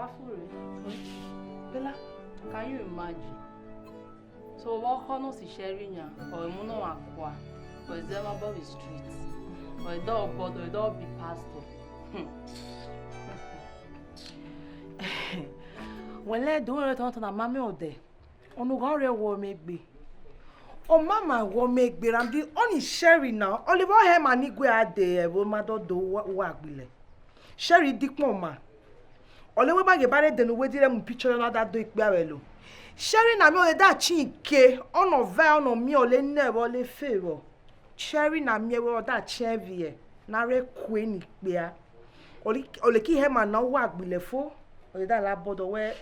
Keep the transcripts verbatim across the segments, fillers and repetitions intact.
Afure. Bella, can you imagine? So, what honor si Sherry nya, or Muno Aqua, or Zema Bobby Street, or a dog board, or a dog be pastor. Hmm. Wẹlẹ do re ton ton na mami ode. Onu gha re wo mẹ gbe. O mama wo mẹ gbe ran bi oni Sherry na. Olive ohe ma ni gue ade e wo ma do do wa gbile. Sherry di kpon ma. Ole we ma ghe ba re denu we di re mu picture na da do ikpe avhe lo. Sherry na mi ole da chin ke, ono va ono mi ole ne wo le fe wo. Sherry na mie wẹ ọ da chiẹn vbiẹ na rre kue ni kpia. Oleki hẹ ma na wa gbilẹ fo, ọ da la bọdọ wẹ.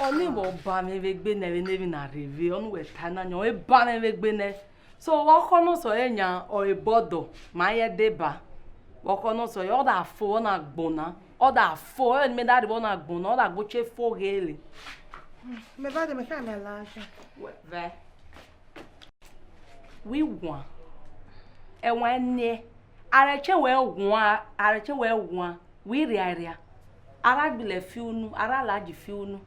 Ọni vbe ọba mwẹ vbe egbe nẹ vbe ne emwi na rre vbe, ọni wẹ ta na yan, ọ ba mwẹ vbe egbe nẹ. So vbe ọkhọ nọ sẹ ọre yan, ọ re bọdọ, ma ye deba. Vbe ọkhọ nọ sẹ ọre, ọ da fo, ọ na gbọn na, ọ da fo, ẹ ni mẹ da rhie vbe ọ na gbọn na, ọ da gbe che fo ghe re. Mẹ va de, mẹ kha mẹ la. Vẹ. Wẹ wan, ẹwan ẹniẹ, arẹchẹ wẹ wan, arẹchẹ wẹ wan, wẹ riaria, ara gbilẹ fi unu, ara laji fi unu.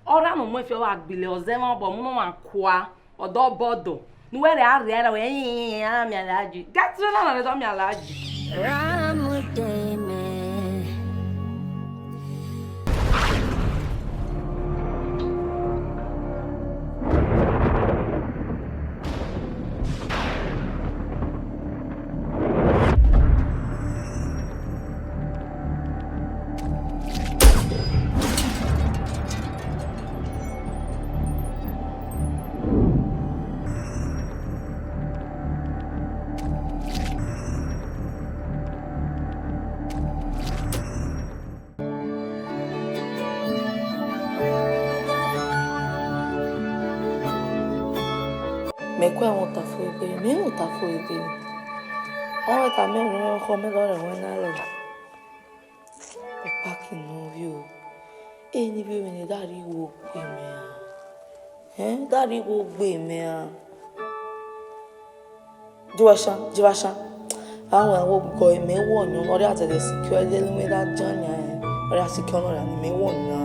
Ọra nọ muẹ fi ọ wa gbilẹ, ọ zẹ mwa obọ, mu nọ mwa kua, ọdọ bọdọ. Ne uwẹ rẹ a riaria, wẹ yin, yin, yin, a miẹn alaji. Get rid of na, dọ miẹn alaji. Ramudeme. Mẹ kue ẹmwẹ ota fo egbe, mẹ i mwẹ ota fo egbe. Ọ wẹ tama mwẹ ọkhọ mẹ lọrẹ ẹmwẹ na lẹ. Ọkpa ki nọ ovbi o. Eni vbe emwi ne da rhie igho gbe mẹ a. Ẹn, da rhie igho gbe mẹ a. Jivashan, Jivashan. Awẹ wo gọ mẹ wọ yan, ọ rhia zẹdẹ secure, ẹdẹ ne da jan yan, ọ rhia secure nọ rhia ni mẹ wọ yan.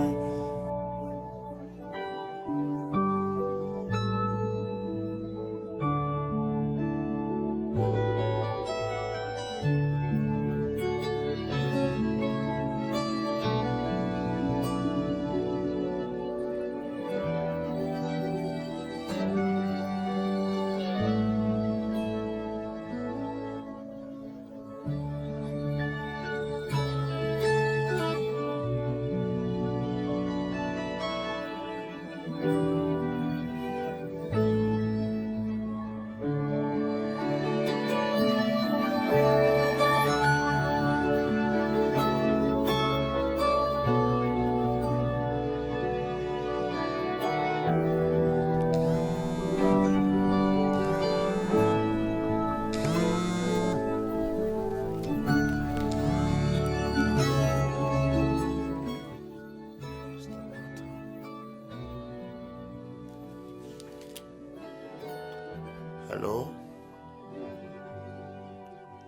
Hello?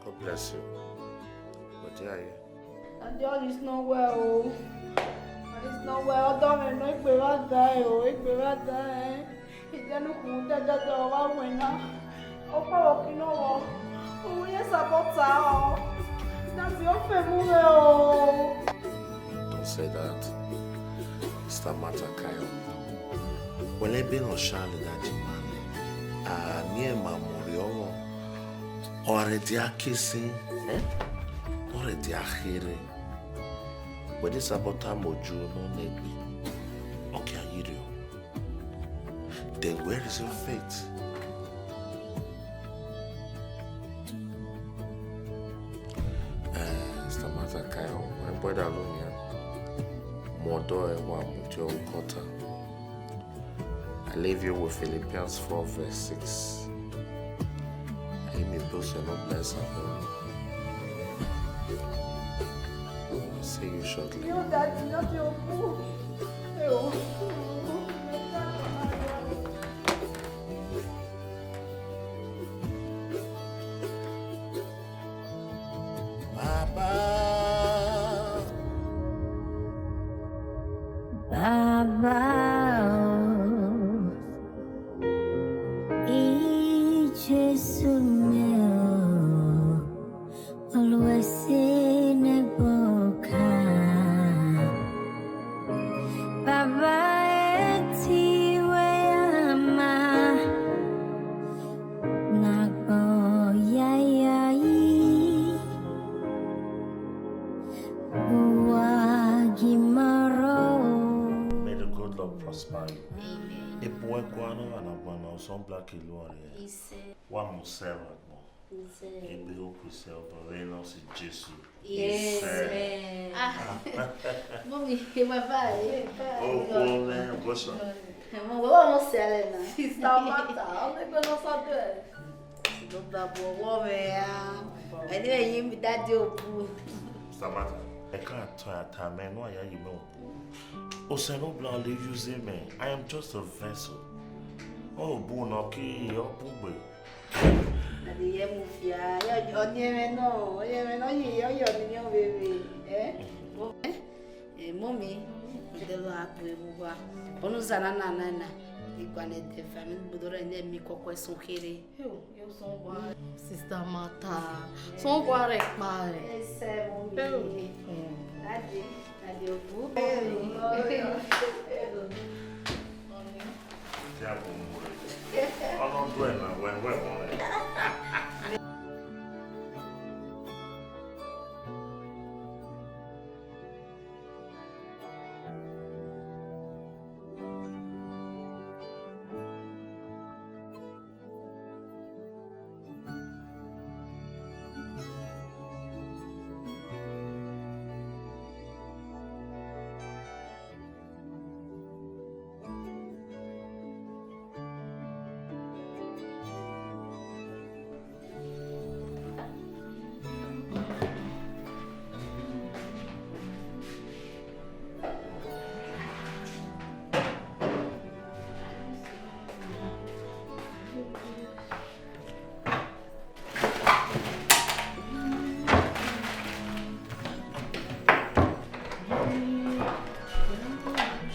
God bless you. But yeah, yeah. And all is not well, oh. All is not well. Ọdọ mwẹ nọ, egbe vbe ada ẹre o, egbe vbe ada ẹre. Idẹnu khun dẹdẹdẹ ọ wa wẹ na. Ọkpa vbe ọki nọ vbọ. Uwu ye sabọta ọ. Na bi ofe mu mwẹ o. Don't say that. Mister Matakayo. Wẹlẹ ebe ne ọ sha lẹ da je ma lẹ, a miẹn ma mọ rriọ mọ, ọ rẹ dia kesin, ọ rẹ dia kherhe. Wẹ de sabọta mọ oju nọ nẹgbe, ọ kia yi rriọ. Then where is your faith? Eh, Mister Matakayo, my brother alone here. Mother, I want to your quarter. I leave you with Philippians four verse six. Ayi mẹ bro, sẹ ne Ogbẹn sa bro. I'll see you shortly. Yo, Daddy, not your food. Eyo. Baba. Baba o, i Jesu mẹ o, oluwẹ sẹ nẹ gbe ọka. Baba ẹ ti wẹ ama, na gbọ yaya yi. Uwa gi ma rọ. May the good Lord prosper you. Amen. Ebu ẹguan nọ gha na guan na, osọn black ilu ọre. Ise. Wa mu sẹ vbe agbọn. Ise. Ebe okhu ise ọbọ vbe nọ si Jesu. Ise. Ise. Ah. Mummy, baba, eh. Okhuo mwẹ, ọgọshọ. Mo wẹ wa mo sẹ alẹ na. Sister Martha, ọmọ ẹgbẹ nọ sọ dẹ. Sister Martha, ẹni ẹyin mi daddy obu. Sister Martha, ẹ ka tọ ata mẹ nọ aya yi mẹ obu. Osẹ nọ bla le use mẹ. I am just a vessel. Ọ bu nọ ki ọ bu gbe. Ade ye mu fia, ọni ẹmwẹ nọ, ọni ẹmwẹ nọ yi, ọni ọni ni ọ vbe vbe, eh? Eh, mummy, de lo a bu emu wa. Onu za na na na na. Igua ne de fa mi gbodo re ne mi kọkọ ẹsun khere. Yo, yo sọn gua. Sister Martha, sọn gua rẹ kpa rẹ. Ese mummy. Daddy, daddy obu. Ọnọ due na wẹ wẹ mọ rẹ.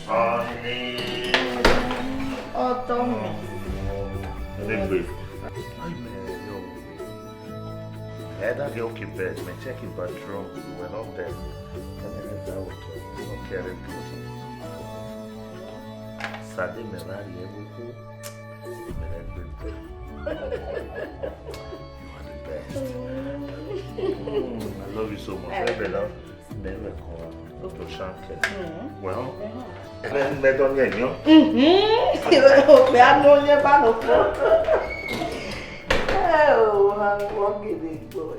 Honey. Ọtọ mi. Nígbè. Ẹ dá gẹ okay bed, mẹ check in bathroom, you were not there. Let me leave that with you. You don't care anything. Sade mẹ rari ẹ wọ. You are the best. Mm, I love you so much. Hey, Bella. Never come to Shanke. Well, then me don't hear you. Mm-hmm. Hope I know you, but no. Oh, I'm walking big boy.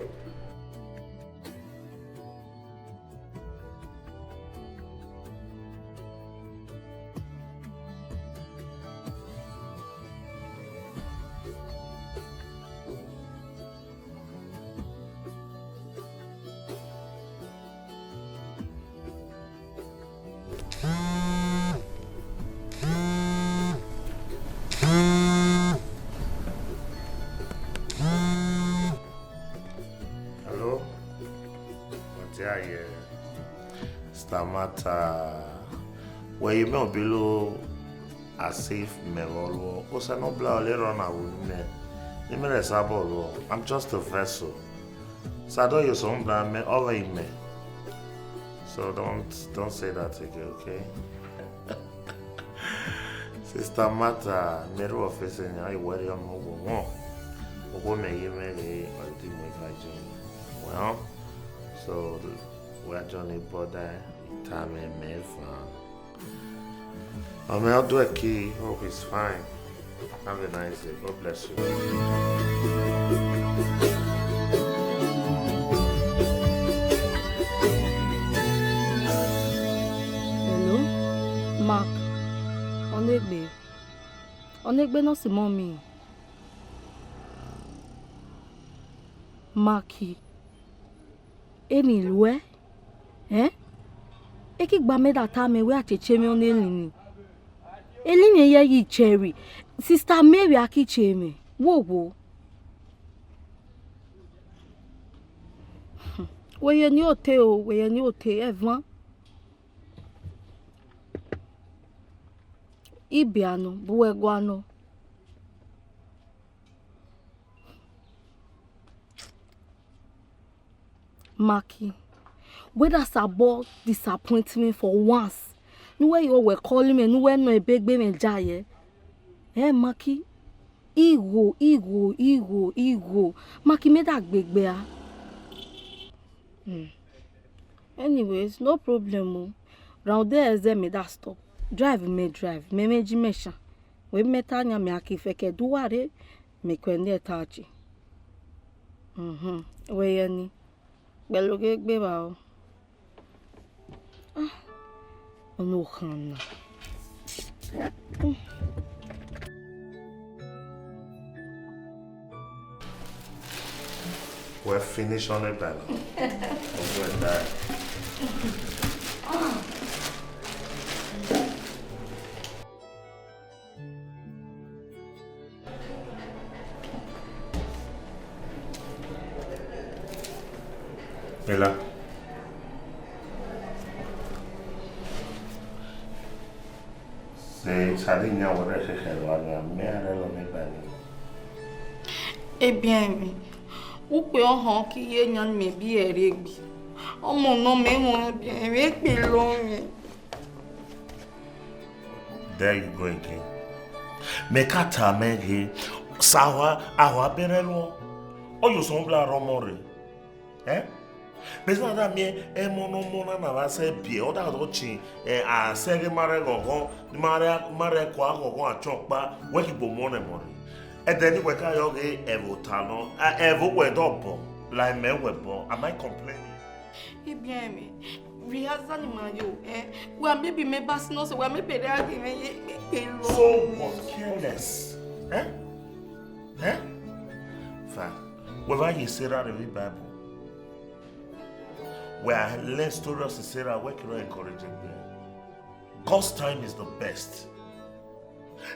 Hello? What's your, yeah? Stamata. Where you may be low as if me volo. Osanobla le rona wune. Nimere sabolo. I'm just a vessel. Sado yo sombra me over me. So don't, don't say that again, okay? Sister Martha, meru office nya iwere ọmọ owo wọn. Owo me ye me re ọdị mụ ifa jẹ. Well, so we are journey border time me fa. Ọmọ ọdọ ẹ kí, hope is fine. Have a nice day. God bless you. Hello, Mark. Ọnegbe. Ọnegbe nọ si mummy. Marky. Emhi luẹ, ẹn? Ekigba mẹ da tama wẹ a cheche mwẹ ọni elini. Elini ye yi cherry. Sister Mary a ki che mwẹ. Wo wo. Wẹ ye ni ote o, wẹ ye ni ote, ẹvan. Ibiano, bu wẹ guanọ. Maki, wẹ da sabọ disappoint me for once. Ne uwẹ yo wẹ call mwẹ, ne uwẹ nọ ebe gbe mwẹ ja yẹ. Eh, Maki, igho, igho, igho, igho. Maki, mẹ da gbegbe a. Hmm. Anyways, no problem o. Round there, ẹzẹ mẹ da stop. Drive mẹ drive, mẹ mẹ ji mẹ shan. Wẹ mẹ ta yan mẹ a ki fẹkẹ du uwa rre, mẹ kuẹ ne ẹta ọchẹ. Mhm. Wẹ yẹ ni. Kpẹloghe gbe vba o. Ah, ọnọ okhan na. We're finish on it, Bella. We're done. Bella. Se sadi nya wẹrẹ khẹkhẹ vba nia, mẹ a rẹ lọ ne ba ni. Ebiẹn mwẹ, ukpe ọhọn ki ye yan mẹ bi ẹre gbe. Ọmọ nọ mẹ wọn ebiẹn mwẹ, ekpe lọ mwẹ. There you go again. Mẹ ka tama ghe, sa ahua, ahua berẹ lọ. Ọ yo sọn bla rọ ọmọ rẹ. Eh? Bẹzẹ na da miẹn ẹmọ ne ọmọ na na vbe sẹ biẹ, ọ da dọ chin, eh, a sẹ ghe ma rẹ ghọghọ, ma rẹ, ma rẹ kua ghọghọ achọn ọkpa, wẹ ki gbe ọmọ nẹ mọ rre. Ẹdẹ ne wẹ ka yọ ghe ẹvbo ota nọ, a, ẹvbo wẹ dọ bọ, la mẹ wẹ bọ, am I complaining? Ibiẹn mwẹ, vbe a zẹ ne ima yo, eh? Wa maybe mẹ ba si nọ sẹ, wa maybe rẹ a ghe mwẹ ye kpikpe lọ. So what? Careless? Eh? Eh? Fine. Wẹ vba ye Sarah rre vbe Bible. Wẹ a learn story of Sarah, wẹ kere encourage egbe. God's time is the best.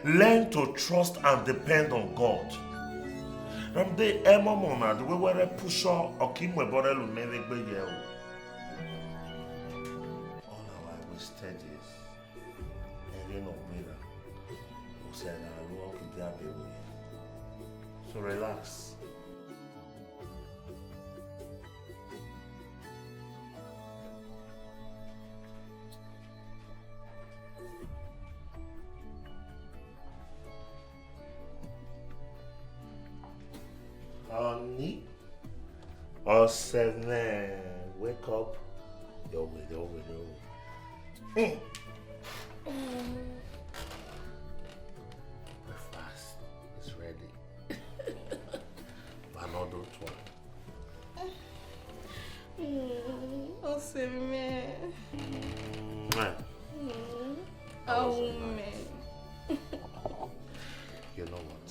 Learn to trust and depend on God. Ramde ẹmọ ọmọ na, the way wẹ rẹ push on, ọ ki mu ẹbọ rẹ lu mẹ vbe gbe yẹ o. All our wasted years. Ẹghe ne ọ gberra, ọ sẹ gha ru ọ ki dia be ru yẹ. So relax. Honey, ọsẹ mwẹ, wake up. Yọ wẹ, yọ wẹ, yọ wẹ. Hmm. Breakfast is ready. Panado twa. Mm, ọsẹ mwẹ. Mwah. Mm, that was so nice. You know what?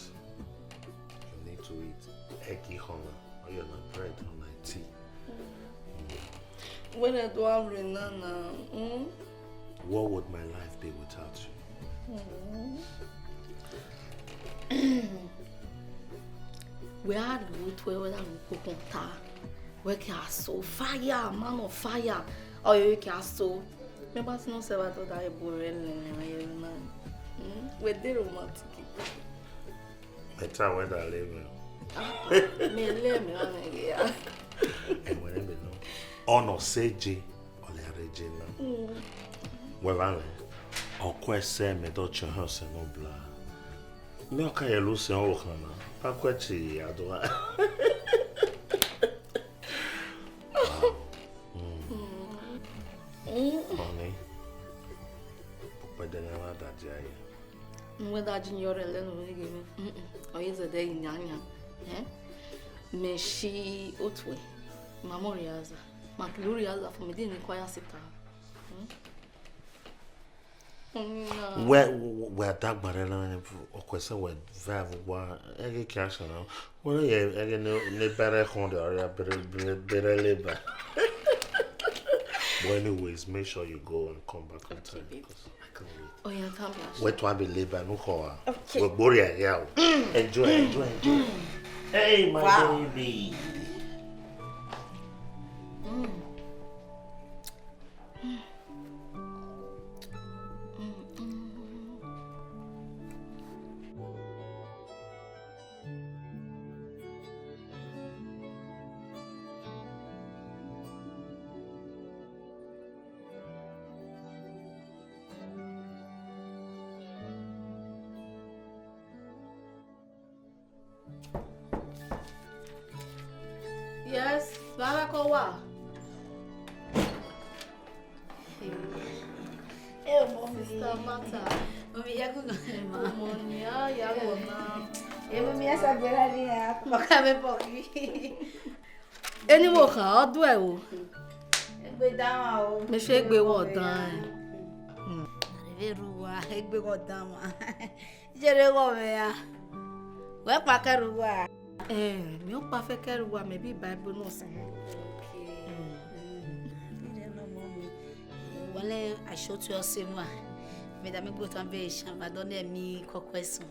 You need to eat egg ihona, or your bread or tea. Mm. Where do I run now? Mm? What would my life be without you? Mm. Wẹ a rhie otue, wẹ a rhie ukpokpọn ta, wẹ ke a so fire, man of fire, ọ yẹ ke a so. Mẹ ba si nọ sẹ vbe a dọda ebo rẹ lele na ye na. Mm, wẹ de romantic. Mẹ ta wẹ da le mwẹ. Ah, mẹ le mwẹ ọnẹ ghe ya. Ẹwẹrẹ mẹ nọ. Ọnọ sẹ je, ọ lẹ a rre je na. Mm. Wẹ vba mwẹ, ọ ku ẹsẹ mẹ dọ chian hẹ Osanobua. Mẹ ọ ka ye lu sẹ ọvbokhan na, ba ku ẹtin ya do a. Wow. Mm. Mm. Honey, ukpẹdẹ ne a na da dia ye. Uwẹ da ji yọ rẹ lẹ ne u ghe mwẹ. Mm-mm. Ọ ye zẹdẹ ghi yan yan. Eh? Mẹ shi otue. Ma mọ rhie aza. Ma kilo rhie aza fo, mẹ de ne choir sister. Mm. Wẹ, wẹ, wẹ a dagba rẹ na, ọ ku ẹsẹ wẹ va vbe uwa, ẹghe kia sẹ na. Wẹ na ye, ẹghe ne, ne bẹrẹ khọn de, ọ ya bẹrẹ, bẹrẹ, bẹrẹ leba. But anyways, make sure you go and come back on time, okay, babe, 'cause I can't wait. Oh, yeah, come back. Wẹ tua be leba nu khọ a. Okay. Wẹ gbe orria hia o. Mm. Enjoy, mm, enjoy, enjoy. Mm. Hey, my, wow, baby. Mm. Mm. Mm, mm. Owa. Hey, mommy. Sister Martha. Mommy, ya ku na ma. Mommy, ya, ya ku na. Hey, mommy, ya sa gbera ni ya. Maka me poki. Eni wo khan, ọ due o. Egbe dan wa o. Me se egbe wo dan. Hmm. Ave ru wa, egbe wo dan wa. Jere wo me ya. Wẹ kpa kẹrẹ uwa. Eh, mi ọ kpa fẹ kẹrẹ uwa, mẹ bi Bible nọ sẹ. Okay. Mm. Mm. Wale ashotu ose mwa. Me da me gbo tan be shan ba do ne mi kọkọ ẹsan.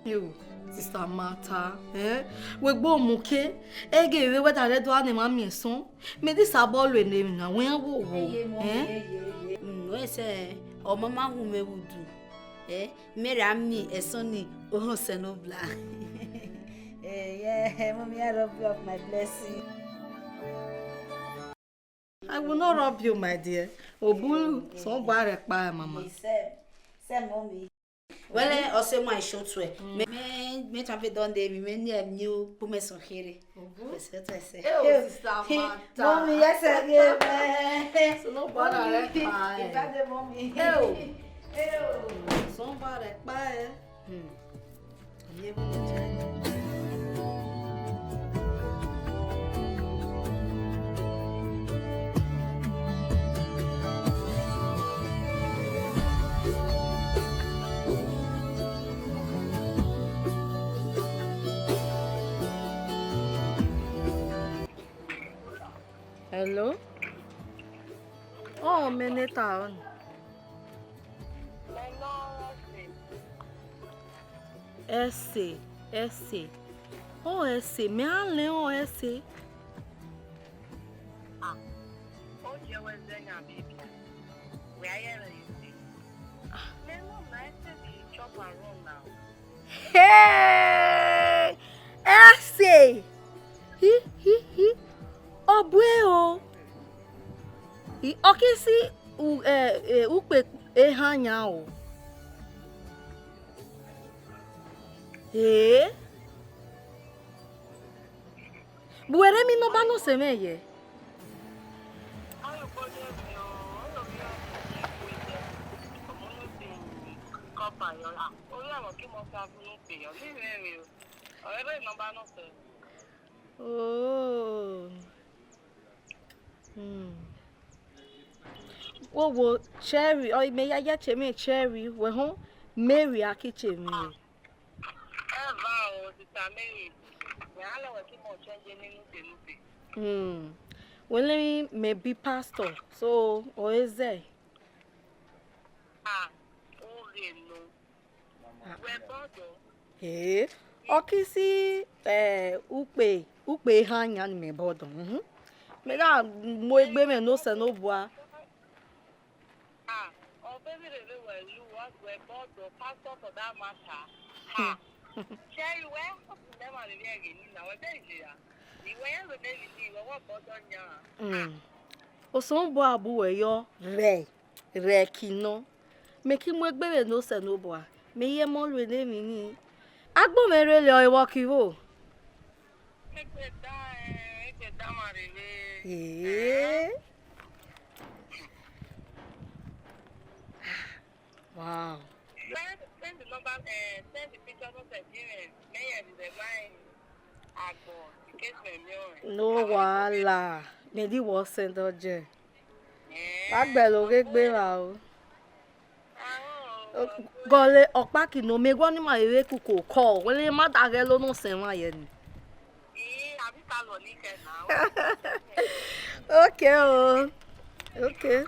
Yo, Sister Martha, eh? Wẹ gbo mu ke, ege vbe wẹ da rẹ do ane ma miẹn sọn. Mẹ di sabọ lu ene na, wẹ ya wo wo. Eye, mommy, eh? Eye, eye. Mm, wẹ sẹ, ọ ma ma hu mẹ wudu. Eh? Mary, ami, Esoni, Oho Senobla. Eh, yeah, mommy, I rob you of my blessing. I will not rob you, my dear. Obulu, so bare pa, mama. Yes, sir. Sir, mommy. Wẹlẹ, ọse mwa isho tue. Mm. Me, me, me try fi done dey, me, me ni emi o, pu me so here. Obu. Ese to ese. Eh, oh, Sister Martha. Mommy, yes, again, man. So no bother, mommy, let her. If I dey mommy. Eh, oh. Eh, oh. So no bother, pa, eh. Hmm. Hello? Oh, Meneta on. Ẹse, ẹse. Ọ ẹse, mẹ a lẹ ọ ẹse. Ah, ọ yẹ wẹ zẹ yan bibia. Wẹ a yẹ rẹ ẹse. Ah. Mẹ nọ na ẹse bi chop and run now. Hey! Ẹse! Hi, hi, hi. Ọ bue o. Hi, ọ ki si u-, eh, eh, ukpe ehan yan o. Ee. Bu ere mi nọmba nọ sẹ mwẹ yẹ. Oh. Hmm. Wo wo Cherry, ọ, mẹ ya ya che mẹ Cherry, wẹ họn Mary a ki che mẹ. Eva o, Sister Mary. Wẹ a lẹ wẹ ki mọ change ninu te nute. Hmm. Wẹ lẹ mẹ bi pastor, so, ọ e zẹ. Ah, o ghe nọ. Wẹ bọdọ. Ee, ọ ki si, eh, ukpe, ukpe ehan yan ni mẹ bọdọ. Mhm. Mẹ da mu egbe mwẹ ne Osanobua. Ah, ọ vbe vbe rere wẹ lu, wẹ bọdọ, pastor for that matter. Ha. Cherry, wẹ, mẹ ma rere ẹghe ni na, wẹ bẹ ye ya. Iwẹ ya lo ne vini, wẹ wẹ bọdọ yan. Mm. Osanobua bu wẹ yọ rẹ. Rẹ ẹki nọ, mẹ ki mu egbe vbe ne Osanobua, mẹ i ye mọ lu ene emwi ni. Agbọn mwẹ rre le ọre vbe ọ ki vbo? Egbe da, eh, egbe da mwa rre vbe. Ee. Wow. Send, send the number, eh, send the picture of the children. Mẹ ye rre vbe agbọn, in case mẹ miẹn ọnrẹn. No wahala. Mẹ di wọ send ọ jẹ. Wa gbẹlẹ oghe gbe mwa o. Gọle ọkpa ki nọ mẹ, wẹ ọni ma vbe kuku kọ, wẹ ma da ghẹ lo nọ sẹ mwa yẹ ni. Okay o. Okay.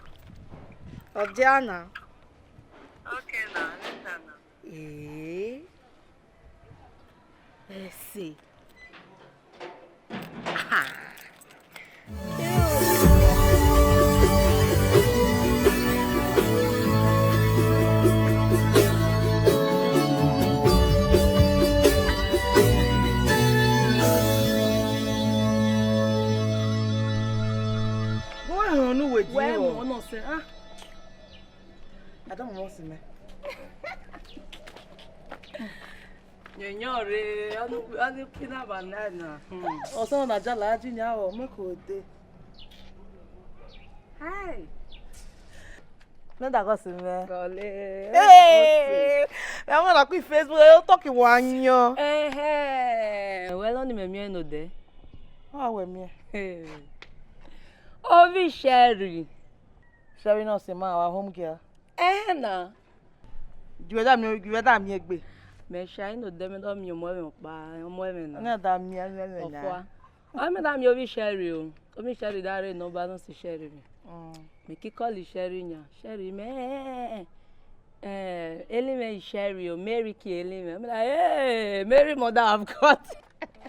Ọ dia na. Okay na, later na. Ee. Ẹse. Wẹ họn ne uwẹ di wẹ rọ? Mọ nọ sẹ, ah. Adam wants me. Nyenye re, anu anu pina banana. Hmm. Oso na jala ji nya o, me ko de. Hi. Ne da ko si me. Kole. Hey! Me mo na ku Facebook, e talk wa nyo. Eh eh. Well, oni me mi no de. Ah, we mi. Hey. Ovi Sherry. Sherry no se ma, our home girl. Eh na. Ju we da mi, ju we da mi egbe. Me Sherry no de, me do mi omo eme pa, omo eme na. Na da mi eme eme na. Ofua. A me da mi ovi Sherry o. Ovi Sherry da re no ba no si Sherry mi. Mm. Me ki call Sherry nya. Sherry me, eh, eh, eh, eh, Eli me Sherry o, Mary ki Eli me. I'm like, hey, Mary mother of God.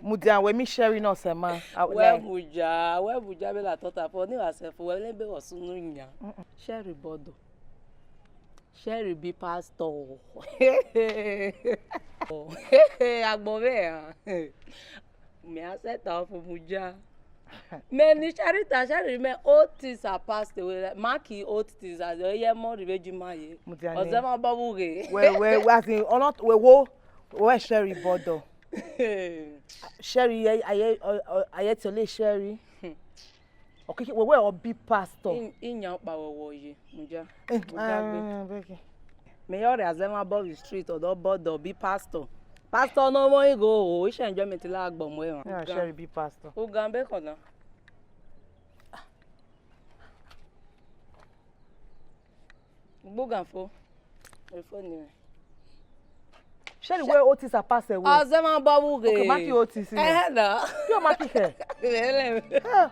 Mudia, we mi Sherry no se ma. Ah, we like muja, we muja be la tota po ni wa se fu we le be wo sunu nya. Mm-mm. Sherry bodo. Sherry bi pastor. Agbo ve a. Me a set off muja. Me ni Sherry ta, Sherry me, old things are passed away. Mark it, old things are, ye mo ri ve ji ma ye. Mudia ni. Oze ma bo wu ghe. We, we, we, as in, ono, we wo, we Sherry bodo. Sherry, aye, aye, aye, tole Sherry. Okay, we, we obi pastor. In, in yan pa we wo ye, muja. Eh, muja gbe. Ah, beg you. Me yo re Azema boy street, odo bodo bi pastor. Pastor no mo igo o, ise enjoyment la gbo mo e. Yeah, Sherry bi pastor. Ugan be kona. Gbugan fo. E fo ni. Sherry we old things are passed away. Azema bo wu ghe. Okay, mark it old things. Eh na. Yo mark it here. Ele. Ah.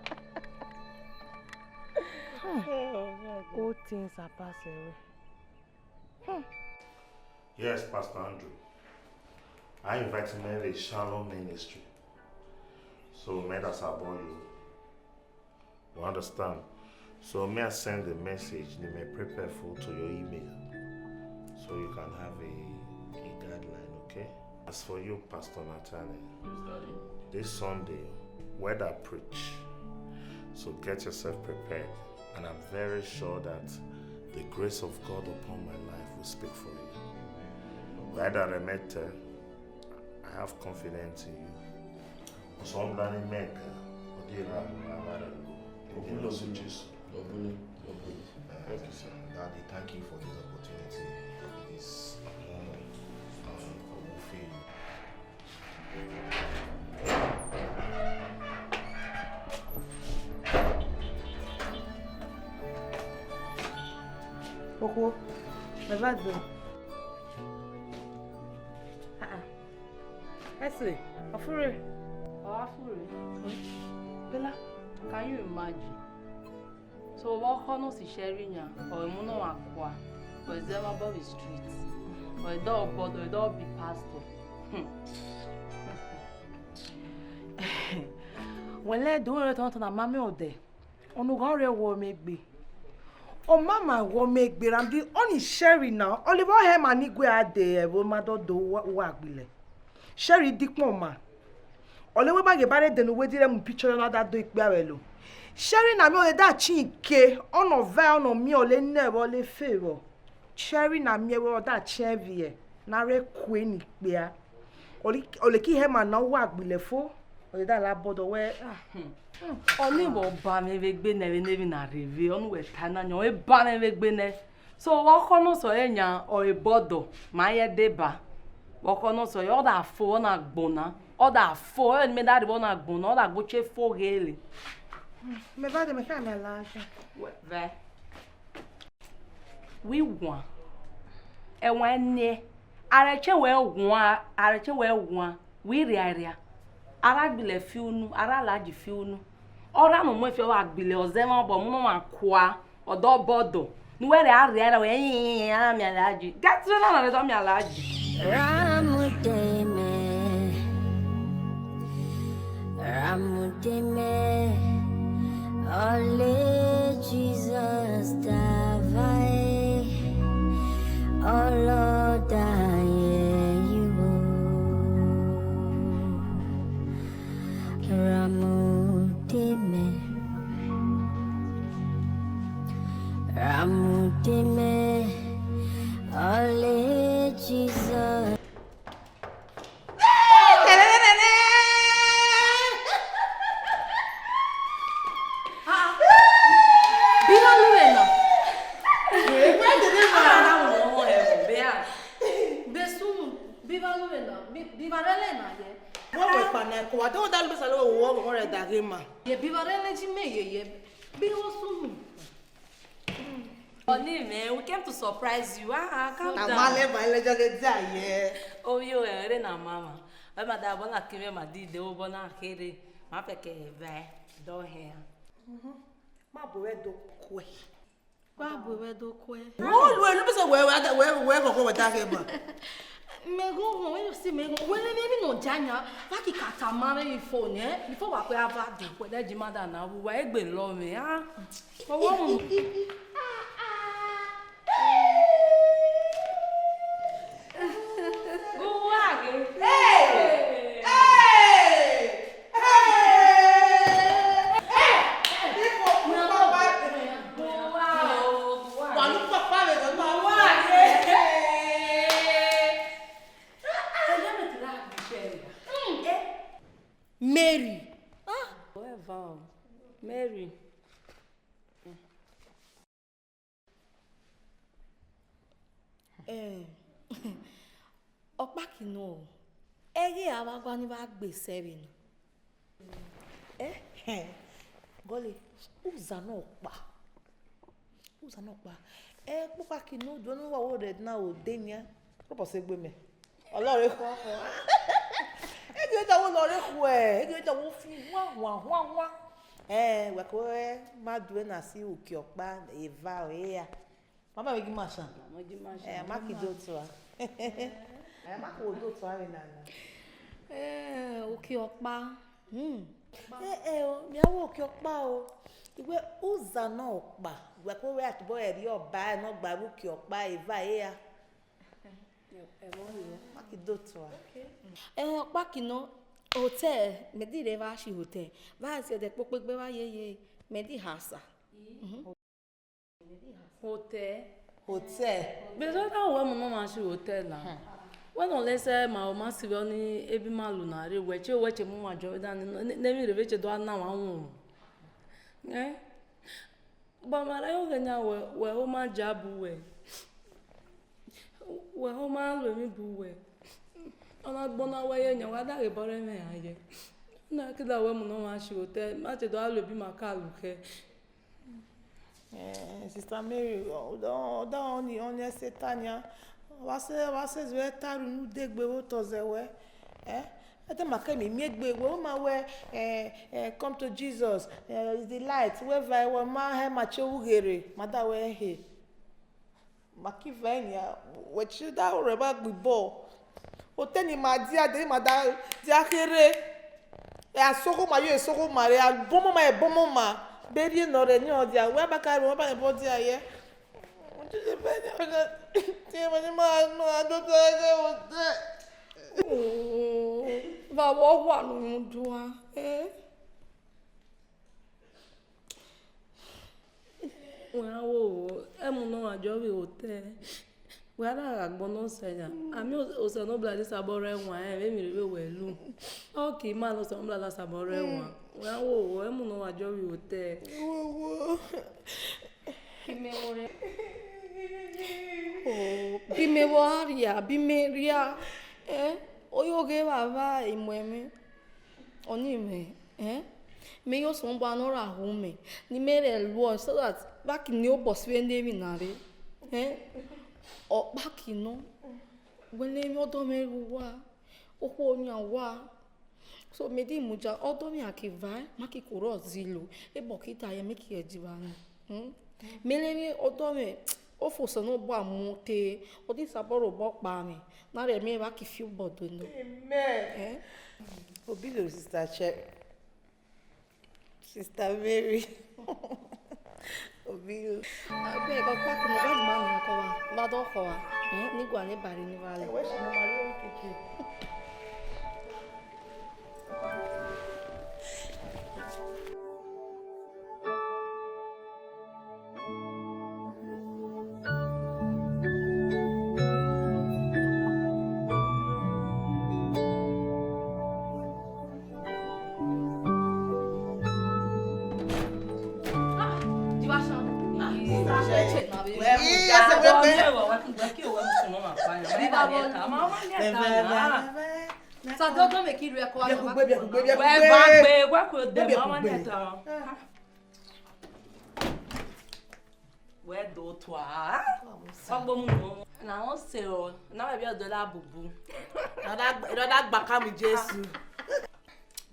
Hmm. Old things are passed away. Hmm. Yes, Pastor Andrew. I invite me the Shalom Ministry. So, me that's about you. You understand? So, me I send the message, they may prepare for to your email. So you can have a, a guideline, okay? As for you, Pastor Nathaniel, yes, Daddy. This Sunday, whether preach. So get yourself prepared. And I'm very sure that the grace of God upon my life will speak for you. Whether Remete, I have confidence in you. Ọsọmọ ni mẹ kan, ọ di ra mu na mare. Thank you, sir. Daddy, thank you for this opportunity. It is an honor, um, for we feel. Okhuo, mẹ va do. Ah, ah. Ẹse, ọ fure. Ọ wa fure. Bella, can you imagine? So, vbe ọkhọ nọ si Sherry yan, ọ mu nọ mwa kua, ọ zẹ mwa bọ vbe street, ọ do bọ, ọ do bi pastor. Hmm. Wẹlẹ, do re tọn tọn na ma mẹ odẹ. Ọnugha rre wọ mẹ gbe. Ọ ma ma wọ mẹ gbe, rhunmwuda ọni Sherry na, ọ levba hẹ ma ni gue a de ẹvbo ma dọdọ uwa, uwa gbilẹ. Sherry di kpọn ma. Ọ le wẹ ma ghe ba rre denu wẹ di rẹ mu picture na da do ikpia vwẹ lo. Sherry na miẹn ọ le da chin ke, ọ nọ va, ọ nọ miẹn, ọ le nẹ vbọ, ọ le fe vbọ. Sherry na miẹn wẹ ọ da chiẹn vbiẹ, na rre kue ni ikpia. Ọ le, ọ le ki hẹ ma na uwa gbilẹ fo. Ọ le da la bọdọ wẹ, ah. Ọni vbe ọ ba mwẹ vbe egbe nẹ, vbene emwi na rre vbe, ọni uwẹ ta na yan, ọ ba mwẹ vbe egbe nẹ. So, vbe ọkhọ nọ sẹ ọre yan, ọ re bọdọ, ma ye deba. Vbe ọkhọ nọ sẹ ọre, ọ da fo, ọ na gbona. Ọ da fo, ẹmwẹ da rre vbe ọ na gbona, ọ da gbe che fo ghele. Mẹ va de, mẹ kha mẹ la jẹ. Vẹ. Wi wan. Ẹwan ẹniẹ. Arẹchẹ wẹ wan, arẹchẹ wẹ wan. Wi ria ria. Ara gbilẹ fi unu, ara laji fi unu. Ọra nọ muẹn fi ọ wa gbilẹ, ọ zẹ mwa obọ, mu nọ mwa kua, ọ dọ bọdọ. Ne uwẹ rẹ a ria ra wẹ, yin, yin, yin, a miẹn alaji. Get rid of another, miẹn alaji. Ramudeme, Ramudeme, ọle Jesus davai, ọlọda ye yubo. Ramudeme, Ramudeme, ọle Jesus. Na ko wa do da lu sa lo wo wo re da ge ma. Ye bi ba re ne ji me ye ye. Bi wo su mu. Oni, man, we came to surprise you. Ah, ah, calm down. Amale ba le jage dia ye. Oh, yo, eh, re na mama. Ba ma da bo na ki me ma di de o bo na kere. Ma fe ke ve do he. Mhm. Ma bo we do kue. Wa bu we do kue. Wo lu elu bi se we, we, we, we, go, go, we, da, ke, ba. Me go, go, we, si, me go. We, le, me, me, no, janya. Wa ki kata ma, me, phone, eh? Before wa kwe ava de. We, le, ji ma da na, wa, egbe lo me, ah. Wo, wo, mu. Hey! Hey! Hey! Mary. Ah, whatever. Mary. Eh, ọkpa ki nọ, ẹghe a vbe gua ni vbe gbe sẹ vbe nọ. Eh? Gọle, uza nọ kpa. Uza nọ kpa. Eh, ọkpa ki nọ, do no wa wo re na o de nia. Ko bọ sẹ egbe mẹ. Ọlọre khuan khuan. Egbe da wo lọre khuẹ, egbe da wo fi wa wa wa wa. Eh, wẹ ko ma due na si uki ọkpa eva o ya. Mama vbe gi ma san. Mama gi ma san. Eh, ma ki do tua. Eh, ma ko do tua vbe nana. Eh, uki ọkpa. Hmm. Eh, eh, o, mi a wo uki ọkpa o. Iwe uza nọ kpa. Iwe ko we atubọ eri ọba nọ gba uki ọkpa eva ya. Ma ki do tua. Eh, ọkpa ki nọ, hotel, mẹ di rre vba shi hotel. Vba si ẹdẹ kpokpegbe vba ye ye, mẹ di ha sa. Mhm. Hotel. Hotel. Bẹzọ da wẹ mu nọ ma shi hotel la. Hmm. Wẹ nọ lẹ sẹ ma o ma si vbe ọni ebi ma lu na rre, wẹ che, wẹ che mu ma jọ vbe dani, ne, ne, ne mi rre vbe che do a na wa wọn. Eh? But ma rẹn oghe nia wẹ, wẹ ho ma ja bu wẹ. Wẹ ho ma lu emwi bu wẹ. Ọ na gbona wẹ ye nia, wa daghe bọrọ ẹmwẹ ya ye. Na kida wẹ mu nọ ma shi hotel, ma te do a lu ebi ma ka lu khẹ. Eh, Sister Mary, ọ, ọ, ọ da ọni, ọni ẹse ta nia. Wa sẹ, wa sẹ zẹ wẹ ta ru nu degbe vbe otọ zẹ wẹ. Eh? Ẹdẹ ma kẹ mi miẹn egbe, wẹ ma wẹ, eh, eh, come to Jesus, eh, is the light, wẹ va wẹ ma hẹ ma che wu ghere, ma da wẹ he. Ma ki vẹ nia, wẹ che da rẹ vba gbi bọ. Otẹ ni ma dia, de ni ma da dia khere. E a sogho ma yo, e sogho ma re, a bọmọ ma, e bọmọ ma. Be rrie nọ rẹ ni ọ dia, wẹ ba ka ru, wẹ ba ne bọ dia ye. Vbe avbe ọhua ne uyundua, eh? Wẹ a wo, ẹmu nọ wa jọ vbe hotel. Wẹ a na gha gbọn nọ sẹ ya. Amẹ Osanobua de sabọ rre wan, ẹ, vbemwi rre vbe wẹ lu. Ọ ki ma nọ Osanobua da sabọ rre wan. Wẹ a wo, ẹmu nọ wa jọ vbe hotel. Wo, wo. Bi mẹ vbe ria. Oh, bi mẹ vbe ria, bi mẹ ria. Eh, oyo ghe vba vba imuẹmwẹ. Ọni mwẹ, eh? Mẹ yo Osanobua nọ ra hu mẹ, ne imẹ rẹ luọ, so that vba ki ne obọ si vbe ne emwi na rre. Eh? Ọkpa ki nọ. Wẹ ne emwi ọdọ mwẹ ru wa. Okhuo yan wa. So, mẹ di mudia, ọdọ mwẹ a ki vae, ma ki khuo rrọọ zilo, ebọ ki ta ye, mẹ ki ẹdẹ vba nẹ. Hmm? Mẹ rẹn emwi ọdọ mwẹ, ofo Osanobua mu te, ọ di sabọ rhobọ kpa mwẹ, na rẹ emwi vba ki fi obọ do nọ. Amen. Eh? Obilo, Sister Che-, Sister Mary. Obilo. Abeg, ọkpa kunu, why the man na call her? Ba do call her. Eh, ni gua ne bari ni vale. Where she normally okay? Sa do do make you record. Biakugbe, biakugbe, biakugbe. Wẹ va gbe, wẹ kue de ma wa nẹ tọ. Wẹ do tua. Ọgbo mu nọ. Na wọn se o. Na wẹ bi ọdọ la bubu. Dada gba ka mi Jesu.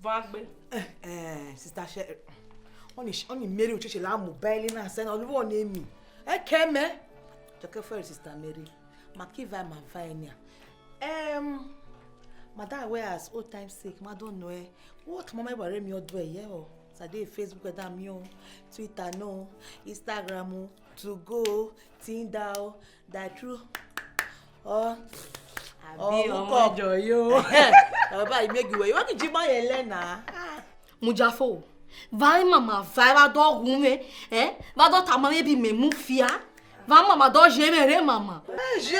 Va gbe. Eh, eh, sister She, oni oni Mary ucheche la mobile na se na oluwo na emi. Eke me. Joke for sister Mary. Ma ki va ma va enia. Em, ma da we as old time sake, ma do no e. What mama wa re mi odo e ye o. Sa de Facebook da mi o, Twitter no, Instagram o, to go, Tinder o, da true. O, abi ọmọ jọ yo. Baba, imegi we. Wa ki ji ma ye le na. Mujafo, va mama va va do gu mẹ, eh? Va do tama mẹ bi mẹ mu fia. Va mama do je mẹ re mama. Ẹ je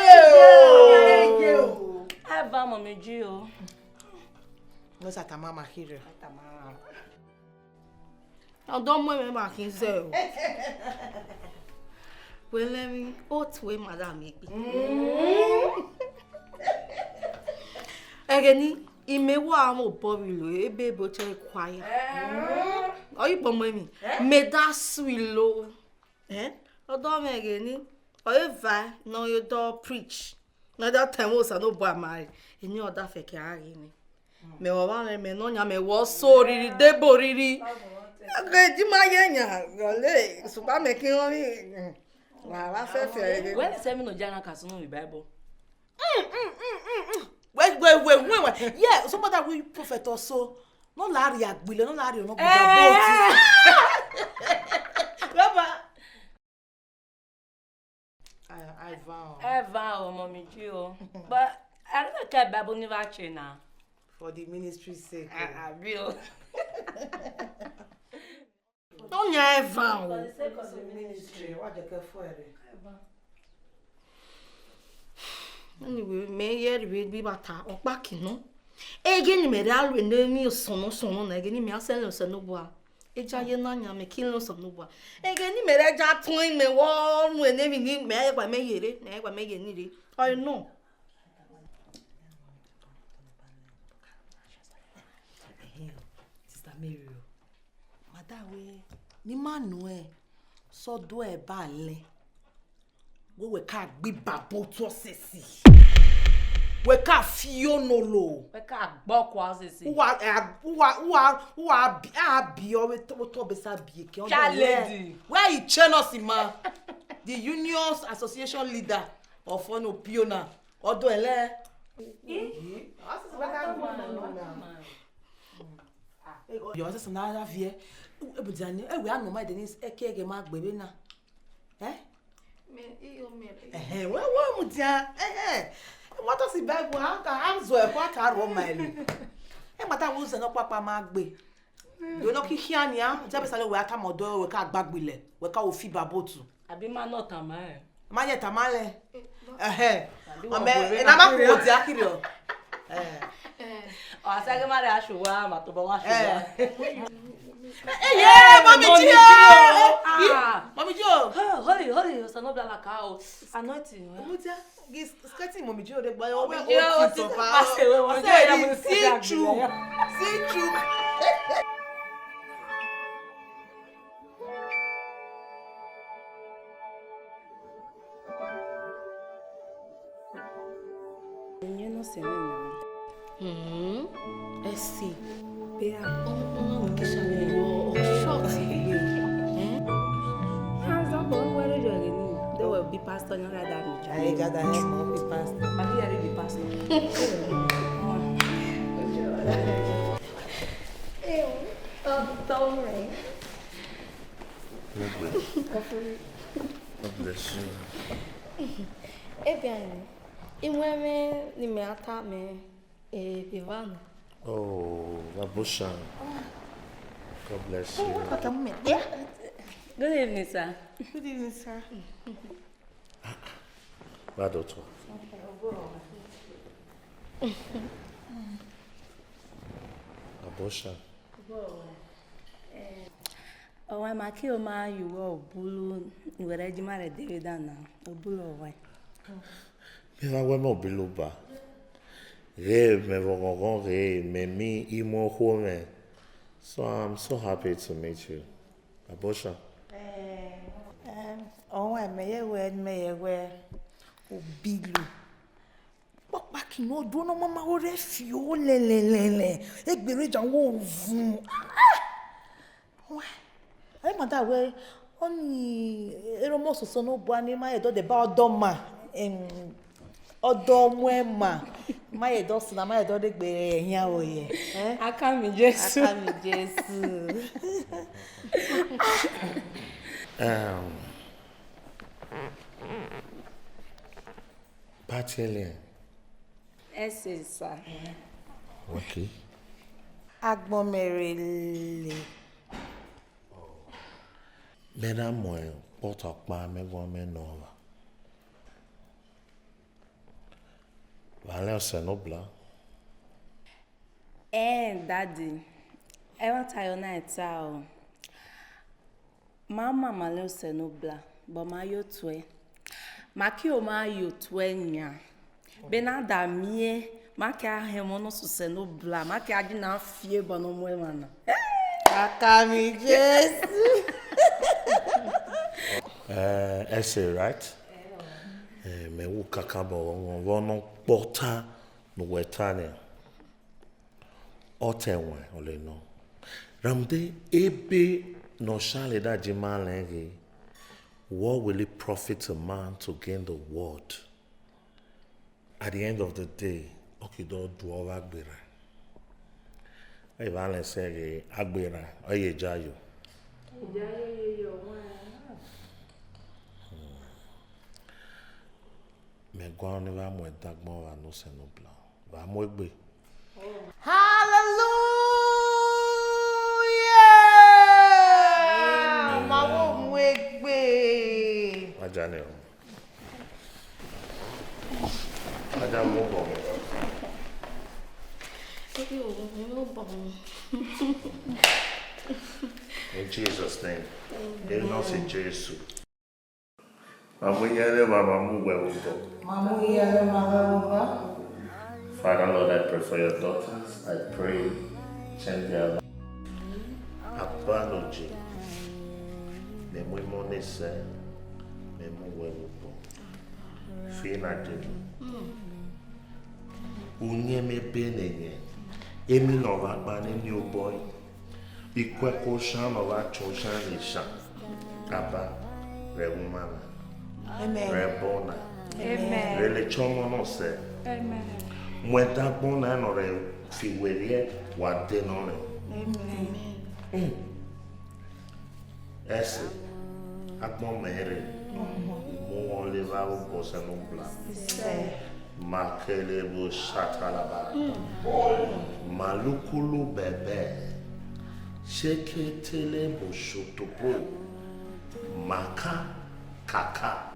o. Ẹ va mọ mi ji o. No sa tama ma hiro. Tama. Ọdọ mu ẹmwẹ ma khin zẹ o. Wẹ lẹ emwi otu e ma da miẹn egbe. Ẹghẹ ni, imẹ wa mobọ vbe lo ebe ebe otọ e kua ya. Ọ yi kpọ mu emwi, mẹ da sui lo. Ẹn, ọdọ mwẹ ẹghẹ ni, ọ e va ne ọ ye dọ preach, ne ọ da tama Osanobua ma re, eni ọ da fẹkẹ a ghi ni. Mẹ vbe ọmwa mwẹ, mẹ nọ yan, mẹ wẹ ọso rhirhi, debo rhirhi. Ẹghẹ di ma ye yan, gọle, sokpan mẹ ke rọnmwẹ, wa vbe fẹfẹ ẹre. Wẹ ni sẹ emwi ne ọ dia na ka sunu vbe Bible. Wẹ, wẹ, wẹ, wẹ, wẹ. Yeah, somebody that we prophet also. No la ria gbile, no la ria no gbile. Baba. I, I vow. Ẹ va o, mọ mi ji o. But I don't care Bible never change now. For the ministry sake. I, I will. Don't you ever o. For the sake of the ministry. Wa je ke fo ere. Anyway, mẹ ye rhie vbe ibata, ọkpa ki nọ. Ẹghẹ ne imẹ ra ru ne emwi osọnnọ osọnnọ na, ẹghẹ ne imẹ a sẹ ne Osanobua. Eja ye na yan mẹ ki ne Osanobua. Ẹghẹ ne imẹ ra ja tuẹn imẹ vbe ru ne emwi ni mẹ a ye gba mẹ ye rre, mẹ a ye gba mẹ ye ni rre. Ọ nọ. Sister Mary o. Madam wẹ, ne ima nuẹn, sẹ ọ do ẹre ba lẹ. Wẹ, wẹ ka gbe ibabo tuẹ ọsẹse. Wẹ ka fi iyo nolo. Wẹ ka gbe ọkua ọsẹse. Uwa, eh, uwa, uwa, uwa bi, a bi ọ vbe otọ be sa bi eke. Chair lady. Where he train us ma? The Unions Association leader of Ono Piona. Ọdọ ẹlẹ. Yọ, ọsẹse na ra viẹ. Ebudia ni, ẹwẹ a nọ ma ẹdẹ ni ẹkẹ ẹghẹ ma gbe vbe na. Eh? Me, iyo me. Ẹhẹn, wẹ, wẹ mu dia. Ẹhẹn. Wọ́n tọ́ sí Bible, a ka, a zọ ẹ̀kọ́, a ka rọ ma ẹlẹ. Ẹ gbata wo zẹ nọ kpakpa ma gbe. Yo nọ ki khian nia, dia be sale wẹ a tama ọdọ, wẹ ka gba gbilẹ, wẹ ka wo fi ibabo tu. Abi ma nọ tama ẹ. Ma ye tama lẹ. Ẹhẹn. Ọmẹ, ena ma ku wo dia kiri o. Eh. Ọ sa ghe ma rẹ ashuwa, ma tobọ wa ashuwa. Eh. Eh, yeah, Mami G O. Ah. Mami G O. Oh, holy, holy, Osanobua la ka o. Anointing. Mami G O, skirting Mami G O de gba yo. Mami G O, o ti pa se we, Mami G O, ya mu see through. See through. Enye nọ sẹ mwẹ na. Hmm. Ẹse. Bia. Ọ, ọ, ọ, kisha me yo, ọ, short. Hmm. Azọ bọ, where you are ni? They will be pastor, not that much. I gather him, will be pastor. Abi, I be pastor. Eh, oh, um, don't worry. God bless you. Ebiani, imwẹmwẹ ne imẹ a tama, eh, vbe evba na. Oh, Babusha. God bless you. Good evening, sir. Good evening, sir. Bad doctor. Babusha. Ọmwa ma ki o ma yu wẹ obulu, ne uwẹ rẹ ji ma rẹ David ana, obulu ọmwa. Mẹ na wẹ mẹ obilo ba. Ghe mẹ vbe ọghọghọ ghe mẹ miẹn imẹ okhuo mwẹ. So I'm so happy to meet you. Abosha. Em, ọmwa mẹ ye wẹ, mẹ ye wẹ, Obilu. Kpakpaki ne ọ duọ ne ọ ma ma ru ẹre fio lẹlẹlẹlẹ. Egbe rre dia wo vun. Ah! Wẹ, a ma da wẹ, ọni erha ọmọ soso ne ọ bua ne ma ye dọ deba ọdọ ma, em, ọdọ mu ẹma, ma ye dọ sina, ma ye dọ degbe ẹhian vbe ọye. Eh? Akami Jesu. Akami Jesu. Um, Party ẹlẹ. Ẹse sa. Okay. Agbọn mẹ rre le. Mẹ na mu ukpọta ọkpa mẹ guan mẹ nọ ọmwa. Vbe a lẹ Osanobua? Ẹẹn, Daddy. Ẹmwata yọ na ta o. Ma ma ma lẹ Osanobua, but ma yo tuẹ. Ma ki o ma yo tuẹ yan. Bẹghe ne a da miẹn, ma ke a hẹn ọmọ ne ọ sẹ Osanobua, ma ke a ghi na fi ebọ ne ọ mu ẹmwẹ na. Akami Jesu. Eh, Ẹse, right? Eh, mẹ wu kakabọ vbe ọnọ kpọta ne uwẹ ta nian. Ọ tẹ wẹn, ọ le nọ. Rhunmwuda ebe ne Osanobua da je ma lẹ ghe, what will it profit a man to gain the world? At the end of the day, ọ ke do duọ vbe agbera. Evba lẹ sẹ ghe agbera, ọ ye jayo. Mẹ guan ne vbe a mu ẹdagbọn vbe a ne Osanobua, vbe a mu egbe. Hallelujah! Ma wo mu egbe. Wa jani o. Wa jani mu obọ. In Jesus' name. Amen. In the name of Jesus. Ma mu iyẹn lẹ Ọba, ma mu uwẹ vbe obọ. Ma mu iyẹn lẹ Ọba, ma mu uwẹ vbe obọ. Father, Lord, I pray for your daughters. I pray, change their life. Aba ne Ogie, mẹ mu imọ ne sẹ, mẹ mu uwẹ vbe obọ. Fi na dee. Uyẹnmẹ ebe ne yẹn, emwi ne ọ vba gba ne eni obọ ẹn, ikuẹko osan ne ọ vba tọn osan ne esan, Aba, rre ẹvbo mwa na, Amen. Rre ẹbọ na, Amen. Rre lele ọmọ na sẹ, Amen. Mu ẹdagbọn na ne ọ rre fi werriẹ wa de nọ rẹn. Amen. Mm. Ẹse, agbọn mẹ rre, mu wọn le vbe obọ Osanobua. Makele bo shatalaba. Malukulu bẹbẹ. Sheketele bo shotopo. Maka kaka.